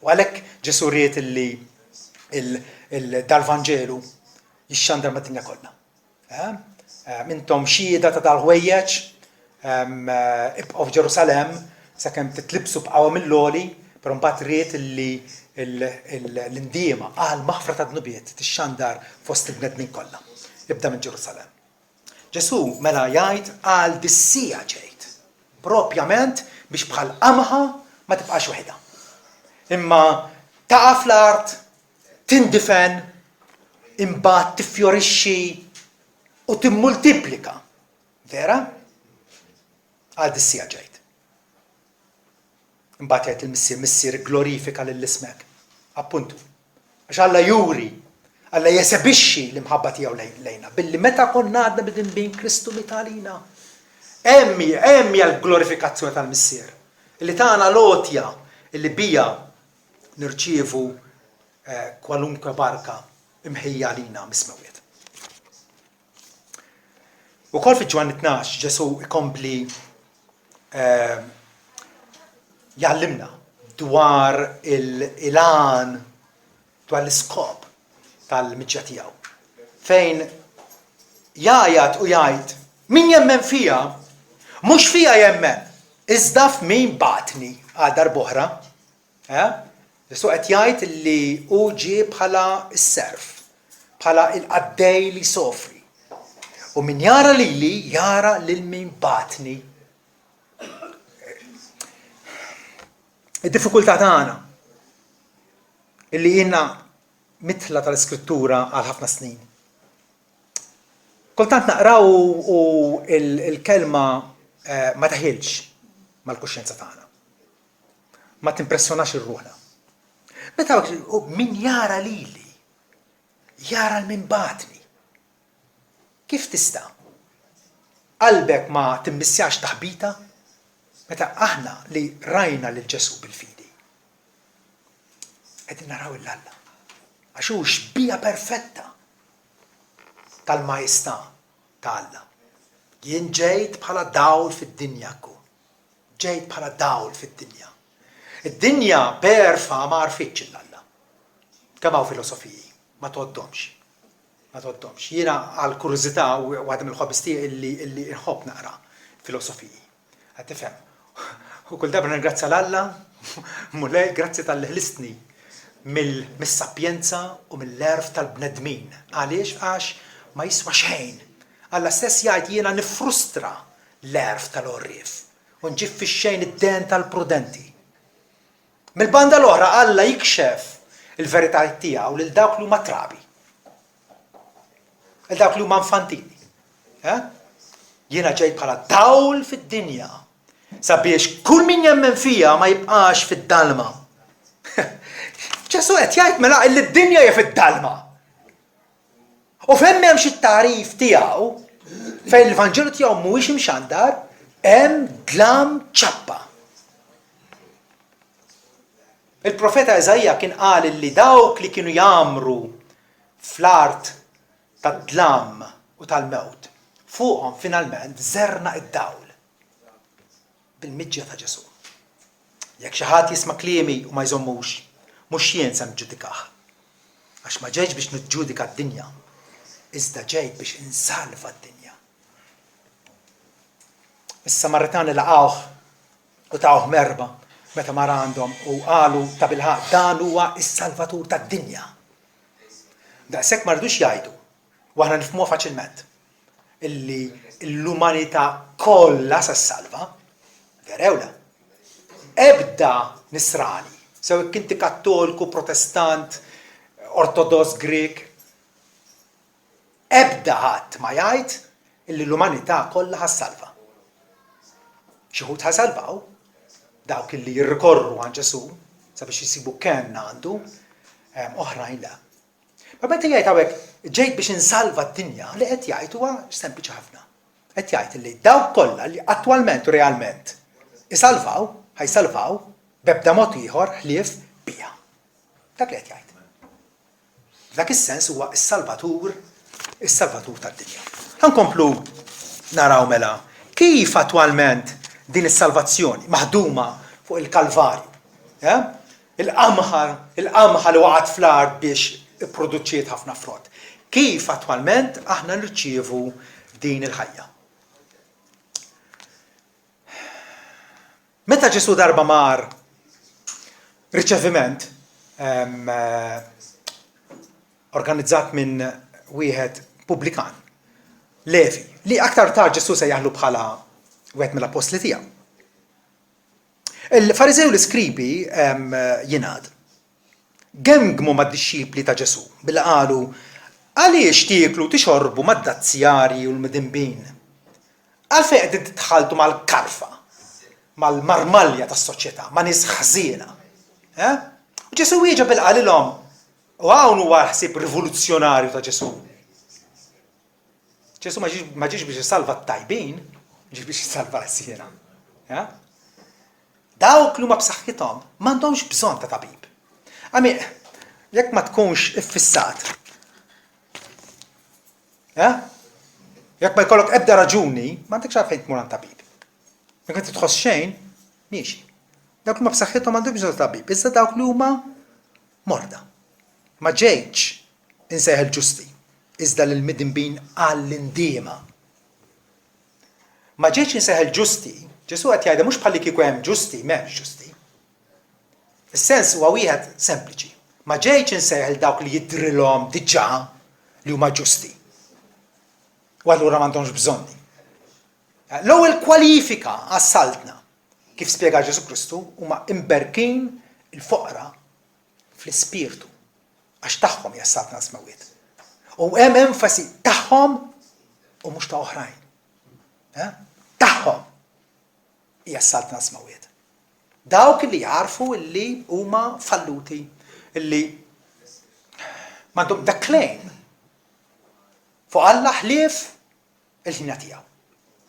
U għalhekk Ġesù ried illi dal-Vanġelu jixxandar mad-dinja kollha. Intom xhieda ta' dal-ħwejjeġ, ibqgħu f'Ġerusalemm sakemm titlibsu b'qawwa mill-għoli, però mbagħad ried li l-indiema għal maħfra ta' dnubiet tixxandar fost il-bnedmin kollha. Ibda minn Ġerusalemm. Ġesù mela jgħid għal dis-siegħa ġejt, propjament biex bħal qamħa ma tibqax waħidha. Imma taqa' fl-art tindifen, imbagħad tiffjorixxi u timmultiplika. Vera? Għal dis-siegħa ġejt. Imbagħad jgħid il-Missier, Missier glorifika lil ismek. Appuntu. Għax Alla juri, Alla jesebixxi l-imħabba tiegħu lejna billi meta konna għadna midinbin Kristu miet għalina. Hemm hemm hija l-glorifikazzjoni tal-Missier li tagħna l-għotja li bija nirċievu kwalunkwe barka imħejja għalina mis-smewwiet. Ukoll fi Ġwanni 12 Ġesù ikompli eh, jgħallimna dwar il-għan, dwar l-iskop tal-miġja tiegħu. Fejn jgħajat u jgħid, min jemmen fija, mhux fija jemmen, iżda f'min bagħatni għal darb'oħra. Eh? Ġesù qed jgħid li hu ġie bħala s-serv, bħala l-qaddej li jsofri. U min jara lili jara lil min bagħatni. Id-diffikultà tagħna illi jiena mitla tal-iskrittura għal ħafna snin. Kultant naqraw u l-kelma eh, ma taħilx mal-kuxjenza tagħna. Ma timpressjonax ir-ruħna. Meta min jara lili, jara l min bagħatni. Kif tista'? Qalbek ma timmissjax taħbita meta aħna li rajna lil Ġesù bil-fidi. Qegħdin naraw 'il Alla. Għax hu xbieha perfetta tal-majestà ta' Alla. Jien ġejt bħala dawl fid-dinja ku. Ġejt bħala dawl fid-dinja. Id-dinja b'għerfha ma għarfitx 'il Alla. Kemm hawn filosofiji, ma tgħoddhomx. Ma tgħoddhomx. Jiena għal kurżità u waħda mill-hobbies tiegħi illi illi nħobb naqra filosofiji. Qed tifhem? U kull darba nirringrazzja 'l Alla, Mulej, grazzi talli ħlistni mill-mis-sapjenza u mill-għerf tal-bnedmin. Għaliex? Għax ma jiswa xejn. Alla stess jgħid jiena niffrustra l-għerf tal-għorrief, u nġib fix-xejn id-dehen tal-prudenti. Mill-banda l-oħra, Alla jikxef il-veritajiet tiegħu lil dawk li huma trabi, lil dawk li huma infantili. Eh? Jiena ġejt bħala dawl fid-dinja sabiex kull min jemmen fija ma jibqax fid-dalma. Ġesù qed jgħid mela illi d-dinja hija fid-dalma. U fejn m'hemmx it-tagħrif tiegħu, fejn il-Vanġelu tiegħu mhuwiex imxandar, hemm dlam ċappa. Il-profeta Eżaija kien qal li dawk li kienu jgħammru fl-art tad-dlam u tal-mewt, fuqhom finalment żernaq id-dawl bil-miġja ta' Ġesù. Jekk xi ħadd jisma' kliemi u ma jżommux, mhux jien se niġġudikah. Għax ma ġejtx biex niġġudika d-dinja, iżda ġejt biex insalva d-dinja. Is-Samaritani laqgħuh u tawh merħba meta mar għandhom u qalu tabilħaqq dan huwa s-Salvatur tad-dinja. Daqshekk ma ridux jgħidu, u aħna nifhmuha faċilment, illi l-umanità kollha se ssalva. Vera jew le? Ebda Nisrani, sew jekk inti Kattolku, Protestant, Ortodoss Grieg, Ebda ħadd ma jgħid illi l-umanità kollha ħa ssalva. Xi wħud ħa jsalvaw, dawk illi jirrikorru għand Ġesù sabiex isibu kenn għandu, oħrajn le. Ma meta jgħid hawnhekk ġejt biex insalva d-dinja, li qed jgħid huwa sempliċi ħafna. Qed jgħid illi dawk kollha li attwalment u realment isalvaw, ħa jsalvaw b'ebda mod ieħor ħlief bija. Dak li qed jgħid. F'dak is-sens huwa s-Salvatur, is-Salvatur tad-dinja. Ħa nkomplu naraw mela kif attwalment din is-salvazzjoni maħduma fuq il-Kalvarju, eh? il-qamħa, il-qamħa li waqgħet fl-art biex ipproduċiet ħafna frott. Kif attwalment aħna nirċievu din il-ħajja. Meta Ġesù darba mar riċeviment organizzat minn wieħed pubblikan, Levi, li aktar tard Ġesù sejjaħlu bħala wieħed mill-appostli tiegħu. Il-Fariżej u l-iskribi jingħad gemgmu mad-dixxipli ta' Ġesù billi qalu, Għaliex tieklu u tixorbu mad-dazzjarji u l-midinbin? Għalfejn qegħdin titħalltu mal-karfa, mal-marmalja tas-soċjetà, ma' nies ħżiena? Eh? U Ġesù wieġeb billi qalilhom, u hawn huwa l-ħsieb rivoluzzjonarju ta' Ġesù. Ġesù ma ġiex biex isalva t-tajbin, ġie biex isalva l-ħżiena. Eh? Dawk li huma b'saħħithom m'għandhomx bżonn ta' tabib. Għami, jekk ma tkunx iffissat, eh? Jekk ma jkollok ebda raġuni, m'għandekx għalfejn tmur għand tabib. Jekk ma titħoss xejn, miexi. Dawk li huma b'saħħithom m'għandhomx bżonn ta' tabib, iżda dawk li huma morda. Ma ġejtx insejħ il-ġusti, iżda lill-midinbin għall-indiema. Ma ġejtx insejħ il-ġusti, Ġesù qed jgħidha mhux bħallikieku hemm ġusti, m'hemmx ġusti. Is-sens huwa wieħed sempliċi. Ma ġejtx insejħ lil dawk li jidhrilhom diġà li huma ġusti. U allura m'għandhomx bżonni. L-ewwel kwalifika għas-saltna, kif spjega Ġesù Kristu, huma imberkin il-foqra fl-ispirtu, għax tagħhom hija s-saltna tas-smewwiet. U hemm enfasi tagħhom u mhux ta' oħrajn. Eh? Tagħhom hija s-saltna tas-smewwiet. Dawk li jagħrfu li huma falluti, li m'għandhom da claim fuq Alla ħlief il-ħniena tiegħu.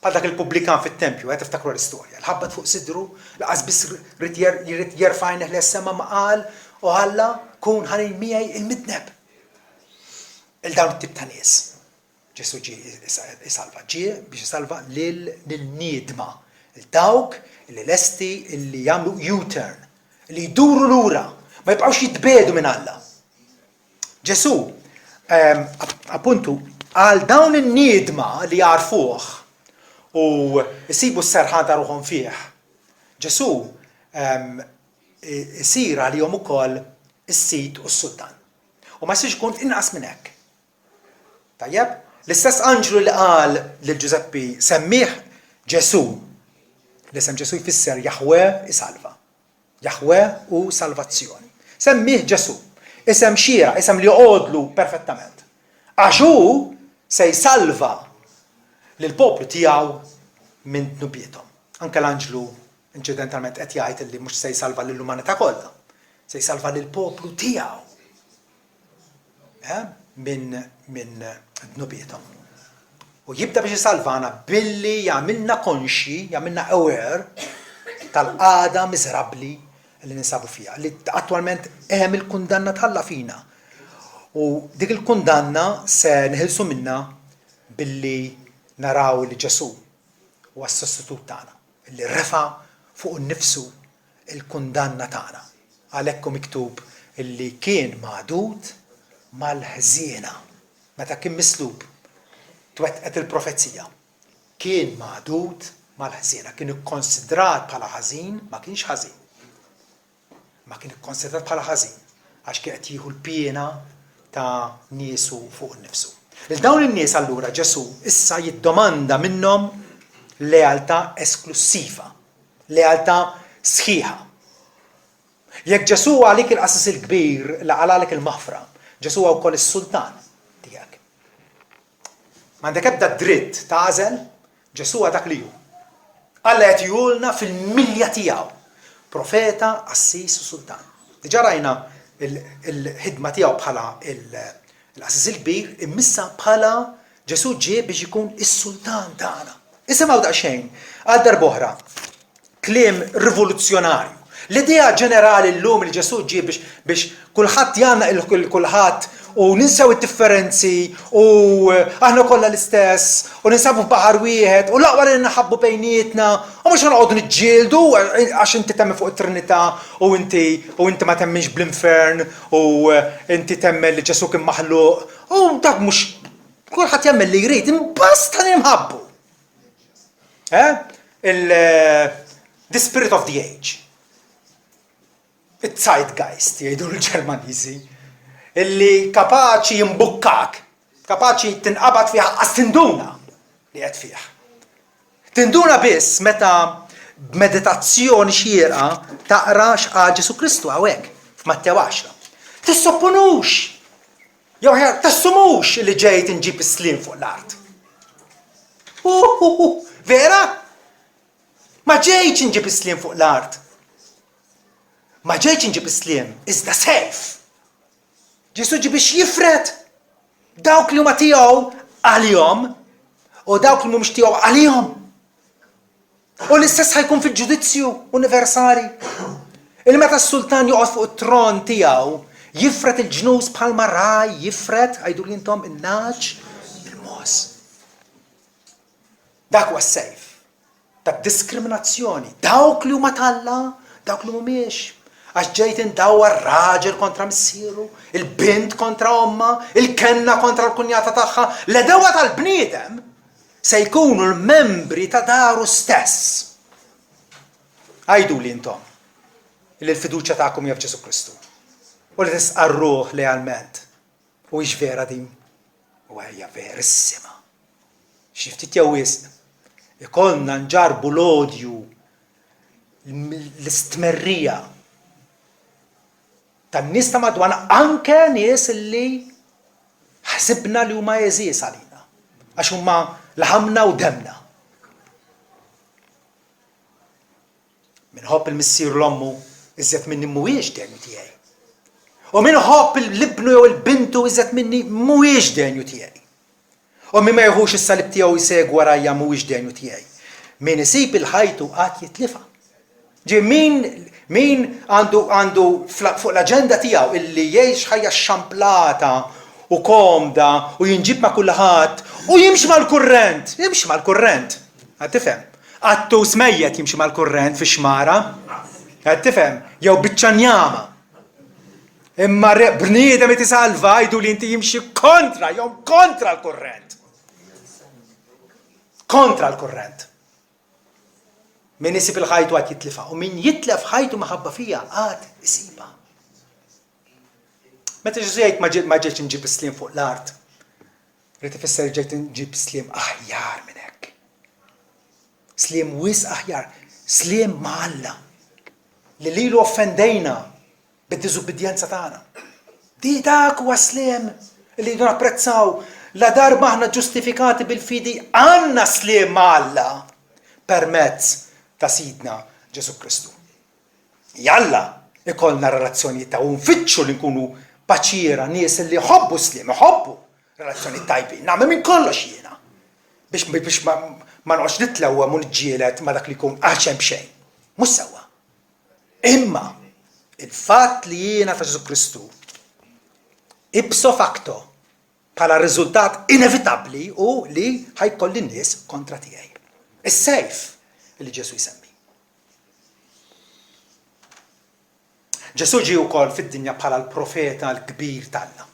Bħal dak il-pubblikan fit-tempju, qed tiftakru l-istorja, li ħabbat fuq sidru, laqas biss ried jrid jerfa' għajnejh lejn is-sema ma qal, O Alla, kun ħanin miegħi il-midneb. Il dawn it-tip ta' nies. Ġesù ġie isalva, ġie biex isalva lil niedma, lil dawk li lesti li jagħmlu U-turn, li jduru lura, ma jibqgħux jitbiegħdu minn Alla. Ġesù, appuntu, għal dawn in-niedma li jagħrfuh u jsibu s-serħan ta' ruħhom fih, Ġesù isir għalihom ukoll is-Sid u s-Sultan. U ma jistax ikun inqas minn hekk. Tajjeb? L-istess anġlu li qal lil Ġużeppi semmih Ġesù, l-isem Ġesù jfisser Jaħwè isalva. Jaħwè hu salvazzjoni. Semmih Ġesù. Isem xieraq, isem li joqgħodlu perfettament. Għax hu se jsalva lill-poplu tiegħu minn dnubiethom. Anke l-anġlu inċidentalment qed jgħid li mhux se jsalva lill-umanità kollha. Se jsalva lill-poplu tiegħu eh, minn min dnubiethom. U jibda biex isalvana billi jagħmilna konxji, jagħmilna aware tal-qagħda miżerabbli li ninsabu fiha, li attwalment hemm il-kundanna t'Alla fina. U dik il-kundanna se neħilsu minnha billi naraw li Ġesù huwa s-sostitut tagħna, li refa' fuqu nnifsu l-kundanna tagħna. Għalhekk hu miktub li kien magħdud mal-ħżiena. Meta kien mislub, twettqet il-profezija. Kien magħdud mal-ħżiena, kien ikkonsidrat bħala ħażin, ma kienx ħażin. Ma kien ikkonsidrat bħala ħażin għax kien qed jieħu l-piena ta' niesu fuqu nnifsu. Lil dawn in-nies allura Ġesù issa jiddomanda minnhom lealtà esklussiva, lealtà sħiħa. Jekk Ġesù huwa għalik il-Qassis il-Kbir li qalgħalek il-maħfra, Ġesù huwa wkoll is-Sultan tiegħek. M'għandek ebda dritt tagħżel, Ġesù huwa dak li hu. Alla jagħtihulna fil-milja tiegħu, profeta, qassis u sultan. Diġà rajna l-ħidma tiegħu bħala l-qassis il-kbir, imma issa bħala Ġesù ġie biex ikun is-sultan tagħna. Isimgħu daqsxejn għal darb'oħra Kliem rivoluzzjonarju. L-idea ġenerali llum li Ġesù ġie biex biex kulħadd jgħannaq lil kulħadd u ninsew id-differenzi u aħna kollha l-istess u ninsabu f'baħar wieħed u l-aqwa li nħabbu bejnietna u mhux noqogħdu niġġieldu għax inti temmen fuq it-Trinità u inti u inti ma temminx bl-infern u inti temmen li Ġesù kien maħluq u dak mhux kulħadd jagħmel li jrid, imbasta nimħabbu. Eh? Il, the spirit of the age. It-zeitgeist, jgħidu l-Ġermaniżi, illi kapaċi jimbukkak, kapaċi tinqabad fih qas tinduna li qed fih. Tinduna biss meta b'meditazzjoni xierqa taqra x'qal Ġesu Kristu hawnhekk f'Mattew 10. Tissopponux Jew aħjar, tassumux li ġejt inġib is-sliem fuq l-art. Uhuhu, vera? Ma ġejtx inġib is-sliem fuq l-art. Ma ġejtx inġib is-sliem, iżda sejf. Ġesu ġie biex jifred dawk li huma tiegħu għalihom u dawk li mhumiex tiegħu għalihom. U l-istess ħa jkun fil-ġudizzju universali. Il meta s-sultan joqgħod fuq it-tron tiegħu, jifred il-ġnus bħalma ragħaj jifred, għiduli intom, in-nagħaġ mill-mogħoż. Dak huwa s-sejf tad-diskriminazzjoni. Dawk li huma t'Alla, dawk li mhumiex. Għax ġejt indawwar raġel kontra missieru, il-bint kontra ommha, il-kenna kontra l-kunjata tagħha, l-għedewwa tal-bniedem Se jkunu l-membri ta' daru stess. Għiduli intom li l-fiduċja tagħkom hija f'Ġesù Kristu u li tistqarruh lealment. Huwiex vera din? U hija verissima. Xi ftit jew wisq ikollna nġarrbu l-odju, l-istmerrija tan-nies ta' madwarna, anke nies li ħsibna li huma għeżież għalina, għax huma laħamna u demmna. Min ħobb il-missier l-ommu iżjed minni mhuwiex denju tiegħi. U min ħobb l-ibnu jew il-bintu iżjed minni mhuwiex denju tiegħi. U min ma jieħux is-salib tiegħu jsegwi warajja mhuwiex denju tiegħi. Min isib il-ħajtu għad jitlifha. Ġie min min għandu għandu fuq l-aġenda tiegħu illi jgħix ħajja xxamplata u komda u jinġib ma' kulħadd u jimxi mal-kurrent, jimxi mal-kurrent. Qed tifhem? Qattus mejjet jimxi mal-kurrent fix-xmara. Qed tifhem? Jew biċċa njama. Imma bniedem qed isalva għidu li inti jimxi kontra, jom kontra l-kurrent. Kontra l-kurrent. Min isib il-ħajtu għad jitlifa u min jitlef ħajtu maħabba fija għad isiba. Meta Ġesu jgħid ma ġejtx inġib is-sliem fuq l-art, rrid ifisser ġejt inġib sliem aħjar minn hekk. Sliem wisq aħjar, sliem ma' Alla li lilu offendejna bid-diżubbidjenza tagħna. Di dak huwa sliem li jridu napprezzaw. La darba aħna ġustifikati bil-fidi għandna sliem ma' Alla permezz ta' Sidna Ġesù Kristu. Jalla! ikollna relazzjonijiet ta' u nfittxu li nkunu paċiera, nies li jħobbu s-sliem, iħobbu relazzjonijiet tajbin. Nagħmel minn kollox jiena biex biex ma ma noqgħodx nitlewwem u niġġieled ma' dak li jkun għal xejn b'xejn. Mhux sewwa. Imma il-fatt li jiena ta' Ġesù Kristu ipso facto bħala riżultat inevitabbli hu li ħa jkolli n-nies kontra tiegħi. Is-sejf li Ġesù jsemmi. Ġesù ġie wkoll fid-dinja bħala l-profeta l-kbir t'Alla.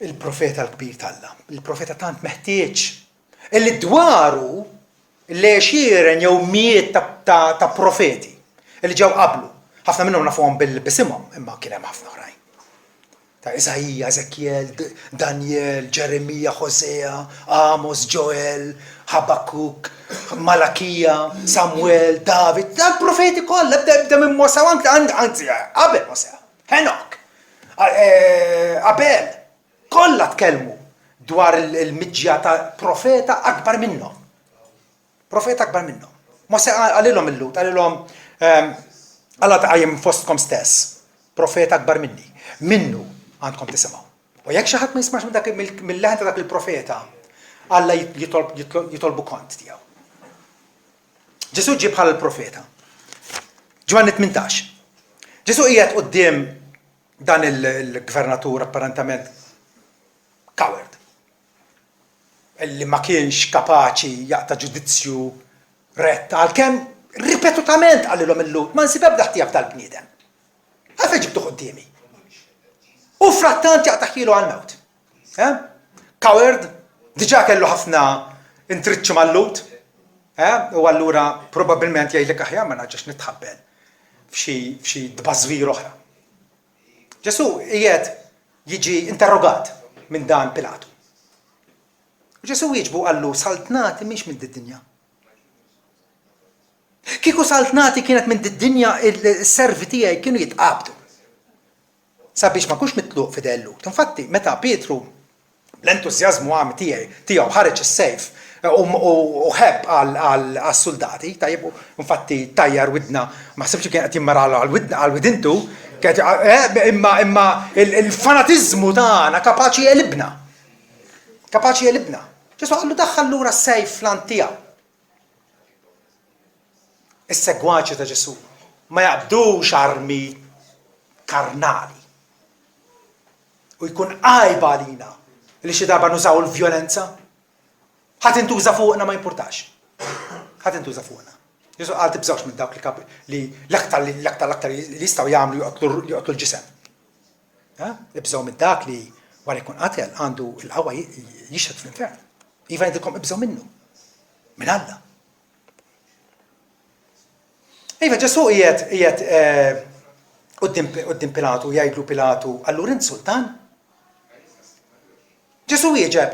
Il-profeta l-kbir t'Alla, il-profeta tant meħtieġ illi dwaru l-għexieren jew mijiet ta', ta, ta profeti illi ġew qablu. Ħafna minnhom nafuhom bil-bisimhom, imma kien hemm ħafna oħrajn. Ta' Iżaija, Eżekjel, Danjel, Ġeremija, Ħosea, Amos, Ġoel, Ħabakkuk, Malakija, Samwel, David, dal-profeti kollha, ibda ibda minn Mosè u anke anzi qabel Mosè, Ħenok, Abel, kollha tkellmu dwar il-miġja ta' profeta akbar minnhom. Profeta akbar minnhom. Mosè qalilhom il-Lhud, qalilhom Alla ta' qajjem fostkom stess, profeta akbar minni. Minnu għandkom tisimgħu. U jekk xi ħadd ma jismax minn dak mill-leħen ta' dak il-profeta, Alla jitolbu kont tiegħu. Ġesù ġie bħala l-profeta. Ġwanni 18. Ġesù qiegħed quddiem dan il-gvernatur apparentament coward. li ma kienx kapaċi jaqta' ġudizzju rett għalkemm ripetutament qalilhom il-Lhud, ma nsib ebda ħtija f'dal-bniedem. Għalfejn ġibtuh quddiemi? U frattant jaqta' ħjielu għall-mewt. Eh? Coward, diġà kellu ħafna intriċċi mal-Lhud, eh? u allura probabbilment jgħidlek aħjar ma naġġax nitħabbel f'xi tbażwir oħra. Ġesù qiegħed jiġi interrogat minn dan Pilatu. U Ġesù wieġbu qallu, Saltnati mhix minn did-dinja. Kieku saltnati kienet minn did-dinja is-servi tiegħi kienu jitqabdu sabiex ma nkunx mitluq f'idej il-Lhud. Infatti, meta Pietru Bl-entużjażmu għami tiegħi tiegħu ħareġ is-sejf u ħebb għas-suldati, tajjeb, u infatti tajjar widna, ma ħsibx li kien qed jimmaralu għal widintu, imma imma il-fanatiżmu tagħna kapaċi jegħlibna. Kapaċi jegħlibna. Ġesù qallu daħħal lura s-sejf fl-għand tiegħu. Is-segwaċi ta' Ġesù ma jaqbdux armi karnali. U jkun għajb għalina li xi darba nużaw il-vjolenza. Ħa tintuża fuqna ma jimpurtax. Ħa tintuża fuqna. Ġesu qal tibżgħux minn dawk li kap li l-aktar li l-aktar l-aktar li jistgħu jagħmlu joqtlu joqtlu l-ġisem. Ibżgħu minn dak li wara jkun qatel għandu l-qawwa jixhed fl-infern. Iva ngħidilkom ibżgħu minnu. Minn Alla. Iva, Ġesù qiegħed qiegħed eh, quddiem Pilatu jgħidlu Pilatu, allura int sultan? Ġesù wieġeb,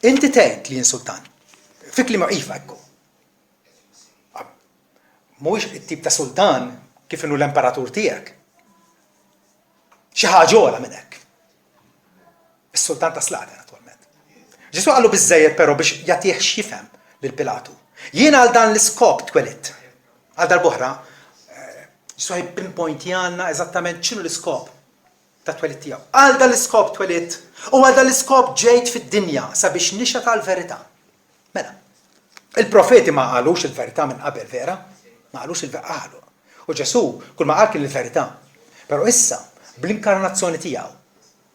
inti tgħid li jien sultan. Fi kliem iva ekku. Mhuwiex it-tip ta' sultan kif inhu l-imperatur tiegħek. Xi ħaġa ogħla minn hekk. Is-sultan tas-slaten, naturalment. Ġesù qallu biżżejjed però biex jagħtih x'jifhem lil Pilatu. Jien għal dan l-iskop twelidt. Għal darb'oħra, eh, Ġesù jpinpointjalna eżattament x'inhu l-iskop ta' twelid tiegħu. Għal dan l-iskop twelidt u għal dan l-iskop ġejt fid-dinja sabiex nixhed għall-verità. Mela, il-profeti ma qalux il-verità minn qabel, vera? Ma qalux il-verità, qalu. U Ġesù kull ma qal kien il-verità. Però issa, bl-inkarnazzjoni tiegħu,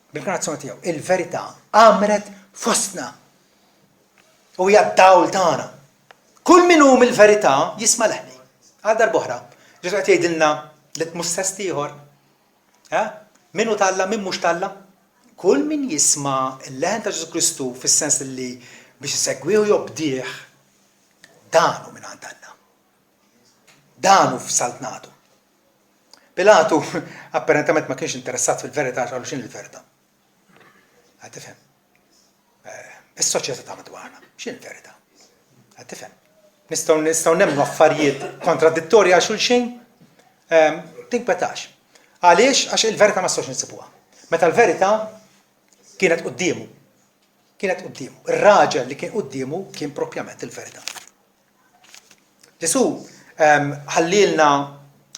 Bl-inkarnazzjoni tiegħu, il-verità għammret fostna u hija d-dawl tagħna. Kull min hu mill-verità jisma' leħni. Għal darb'oħra, Ġesù qed jgħidilna litmus test ieħor. Eh? Min hu t'Alla, min mhux t'Alla? Kull min jisma' l-leħen ta' Ġesù Kristu fis-sens li biex isegwih u jobdih, dan hu minn għand Alla. Dan hu f'saltnatu. Pilatu apparentament ma kienx interessat fil-verità għax qalu x'inhi l-verità. Qed tifhem? Eh, is-soċjetà ta' madwarna, x'inhi l-verità? Qed tifhem? Nistgħu nistgħu nemmnu affarijiet kontradittorji għal xulxin? Ehm, tinkwetax. Għaliex? Għax il-verità ma nistgħux nsibuha. Meta l-verità kienet quddiemu. Kienet quddiemu. Ir-raġel li kien quddiemu kien propjament il-verità. Ġesù ehm, ħallilna.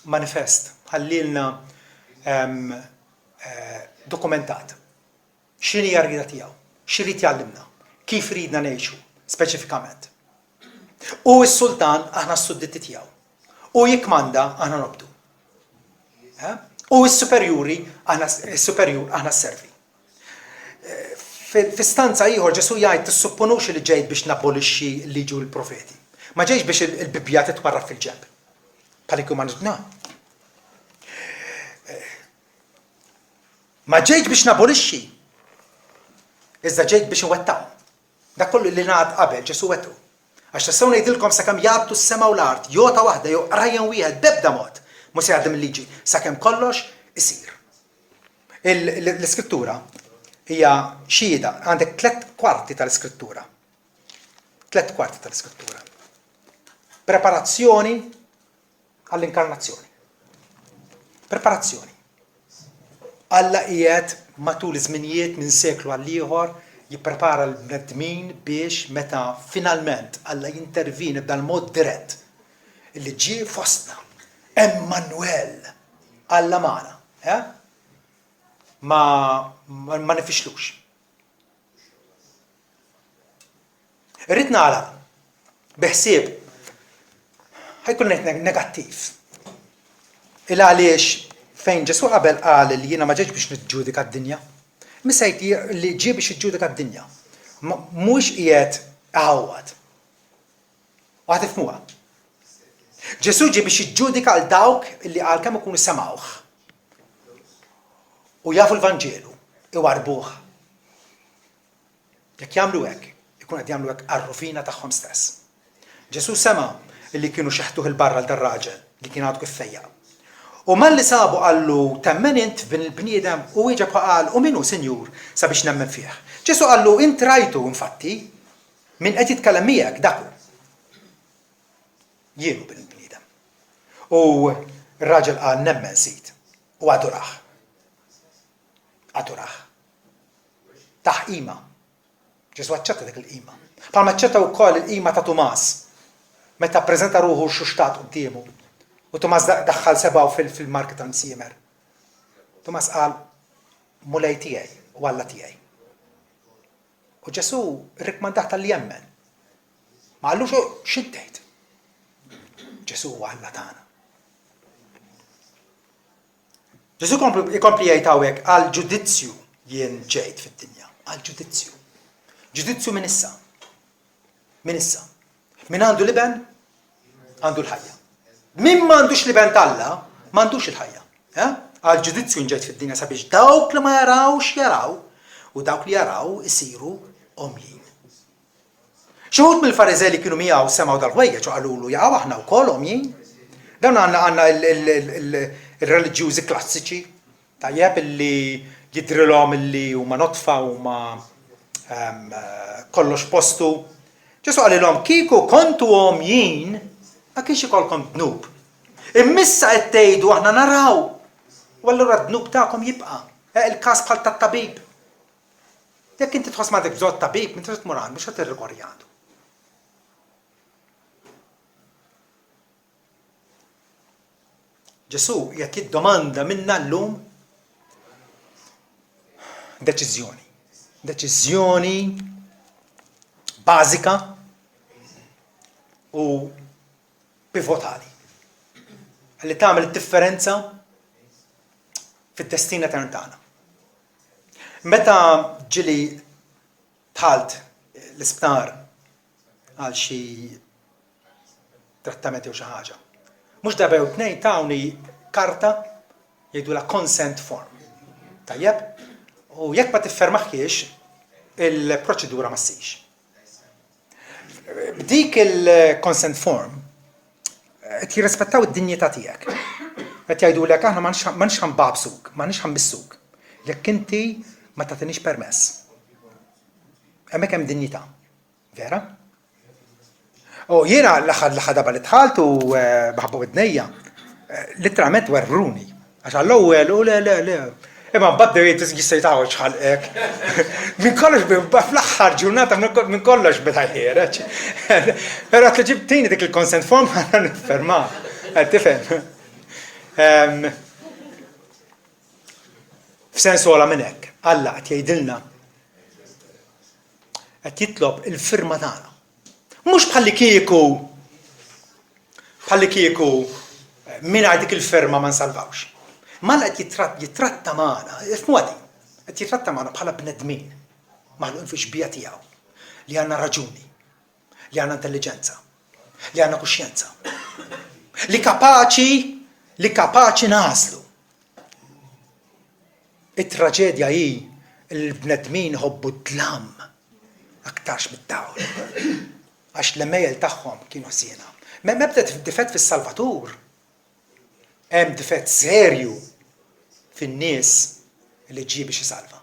manifest, ħallielna dokumentat x'inhi r-rieda tiegħu, x'irid jgħallimna, kif iridna ngħixu speċifikament. Hu s-sultan, aħna s-sudditi tiegħu. Hu jikkmanda, aħna nobdu. Hu s-superjuri, aħna s-superjur, aħna s-servi. Fi stanza ieħor Ġesù jgħid tissupponux li ġejt biex nabolixxi l-liġi u l-profeti. Ma ġejtx biex il-Bibbja titwarrab fil-ġenb. Bħal kieku ma na. Ma ġejtx biex nabolixxi, iżda ġejt biex inwettaqhom. Dak kollu li ngħad qabel Ġesù wettqu. Għax tassew ngħidilkom sakemm jgħaddu s-sema u l-art, jota waħda jew qrajjen wieħed b'ebda mod mhu se jgħaddi mil-liġi sakemm kollox isir. L-Iskrittura hija xhieda, għandek tlett kwarti tal-Iskrittura. Tlett kwarti tal-Iskrittura. Preparazzjoni għall-inkarnazzjoni. Preparazzjoni. Alla qiegħed matul iż-żminijiet minn seklu għal ieħor jipprepara l-bnedmin biex meta finalment Alla jintervieni b'dal-mod dirett li ġie fostna, Emmanuel, Alla magħna, eh? Ma, ma, ma nifixlux. Irrid nagħlaq bi ħsieb ħajkun negattiv. Il għaliex fejn Ġesu qabel qal li jiena ma ġejtx biex niġġudika d-dinja. Missa jgħid li ġie biex jiġġudika d-dinja. Mhux qiegħed iħawwad. U ħa tifhmuha. Ġesù ġie biex jiġġudika għal dawk li għalkemm ikunu semgħuh u jafu l-Vanġelu, iwarrbuh. Jekk jagħmlu hekk, ikun qed jagħmlu hekk għar-rufina tagħhom stess. Ġesù sema' li kienu xeħtuh 'il barra 'l dar-raġel li kien għadu kif fejjaq. U malli sabu qallu, Temmen int f'Bin il-bniedem? U wieġeb u qal, U min hu, Sinjur, sabiex nemmen fih? Ġesù qallu, Int rajtu, infatti, min qed jitkellem miegħek, dak hu. Jien hu Bin il-bniedem. U r-raġel qal, Nemmen, Sid. U adurah. Adurah. Tah qima. Ġesù aċċetta dik il-qima. Bħalma aċċetta wkoll il-qima ta' Tumas meta ppreżenta ruħu rxuxtat quddiemu u Tumas daħħal sebgħu fil-marki tal-msiemer. Tumas qal, Mulej tiegħi u Alla tiegħi. U Ġesù rrikmandah talli jemmen. Ma qallux x'int tgħid. Ġesù huwa Alla tagħna. Ġesù jkompli jgħid hawnhekk għal ġudizzju jien ġejt fid-dinja, għal ġudizzju. Ġudizzju minn issa. Minn issa. Min għandu l-iben, għandu l-ħajja. Min m'għandux l-iben t'Alla, m'għandux il-ħajja. Eh? Għal ġudizzju ġejt fid-dinja sabiex dawk li ma jarawx jaraw u dawk li jaraw isiru għomjin. Xi wħud mill-Fariżej li kienu miegħu semgħu dal-ħwejjeġ u qalulu, Jaqaw aħna wkoll għomjin? Dawn għandna għandna il-reliġjużi klassiċi, tajjeb, illi jidhrilhom illi huma nodfa, huma ehm, kollox postu. Ġesù qalilhom, kieku kontu għomjin, ma kienx ikollkom dnub. Immissa qed tgħidu aħna naraw. U allura d-dnub tagħkom jibqa'. Eh, il-każ bħal tat-tabib. Jekk inti tħoss m'għandek bżonn tabib, m'intix se tmur għandu, mhux se tirrikorri għandu. Ġesù qiegħed jiddomanda minna llum deċiżjoni. Deċiżjoni bażika u pivotali li tagħmel id-differenza fid-destin etern tagħna. Meta ġieli dħalt l-isptar għal xi trattament jew xi ħaġa, mhux darba jew tnejn tawni karta jgħidulha consent form. Tajjeb? U jekk ma tiffermaħiex, il-proċedura ma ssirx. B'dik il-consent form qed jirrispettaw id-dinjità tiegħek. Qed jgħidulek aħna m'għandniex ħa nbagħbsuk, m'għandniex ħa nmissuk jekk inti ma tagħtinix permess. Hemmhekk hemm dinjità. Vera? U jiena l-aħħar l-aħħar darba li dħalt u eh, b'ħabba widnejja, eh, literalment werruni. Għax għall-ewwel u le le le. Imma mbagħad bdew jgħidu jista' jitgħawweġ ħalqek. Minn kollox fl-aħħar ġurnata minn kollox beda ħiereġ. Però qed li ġibtini dik il-consent form ħana nifferma. Qed tifhem. F'sens ogħla minn hekk, Alla qed jgħidilna qed jitlob il-firma tagħna. Mhux bħallikieku bħallikieku mingħajr dik il-firma ma nsalvawx. Ma Alla qed jitratta magħna, ifhmuha din, qed jitratta magħna bħala bnedmin maħluqin fi xbieha tiegħu li għandna raġuni, li għandna intelliġenza, li għandna kuxjenza, li kapaċi li kapaċi nagħżlu. It-traġedja hi li l-bnedmin iħobbu d-dlam aktarx mid-dawl, għax l-għemejjel tagħhom kienu ħżiena. M'hemm ebda difett fis-Salvatur. Hemm difett serju fin-nies li ġie biex isalva.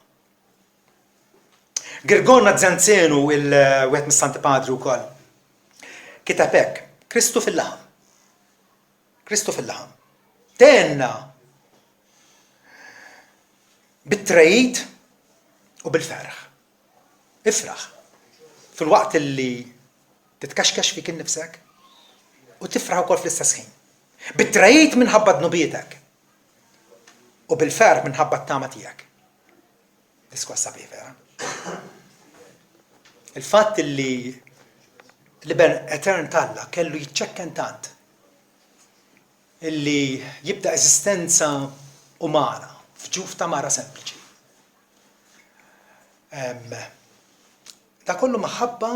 Girgon Nazzjanzenu, il-wieħed mis-Santi Padri wkoll, kiteb hekk, Kristu fil-laħam. Kristu fil-laħam. Tenna bit-tregħid u bil-ferħ. Ifraħ filwaqt li titkaxkex fik innifsek u tifraħ ukoll fl-istess ħin. Bit-tregħid minħabba dnubietek u bil-ferħ minħabba t-tama tiegħek. Diskors sabiħ vera. Il-fatt li l-iben etern t'Alla kellu jiċċekken tant illi jibda eżistenza umana f'ġuf ta' mara sempliċi. Da kollu maħabba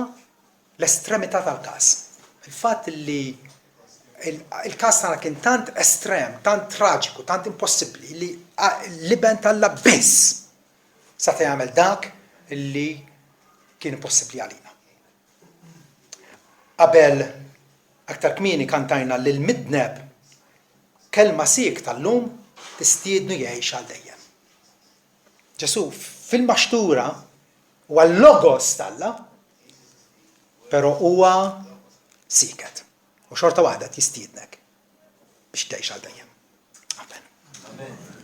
l-estremità tal-każ. Il-fatt li il-każ tagħna kien tant estrem, tant traġiku, tant impossibbli li l-iben t'Alla biss seta' jagħmel dak li kien impossibbli għalina. Qabel aktar kmieni kantajna lil midneb kelma siek tal-lum tistiednu jgħix għal dejjem. Ġesù fil-maxtura huwa l-logos t'Alla, però huwa sieket. U xorta waħda qed jistiednek biex tgħix għal dejjem. Amen. Amen.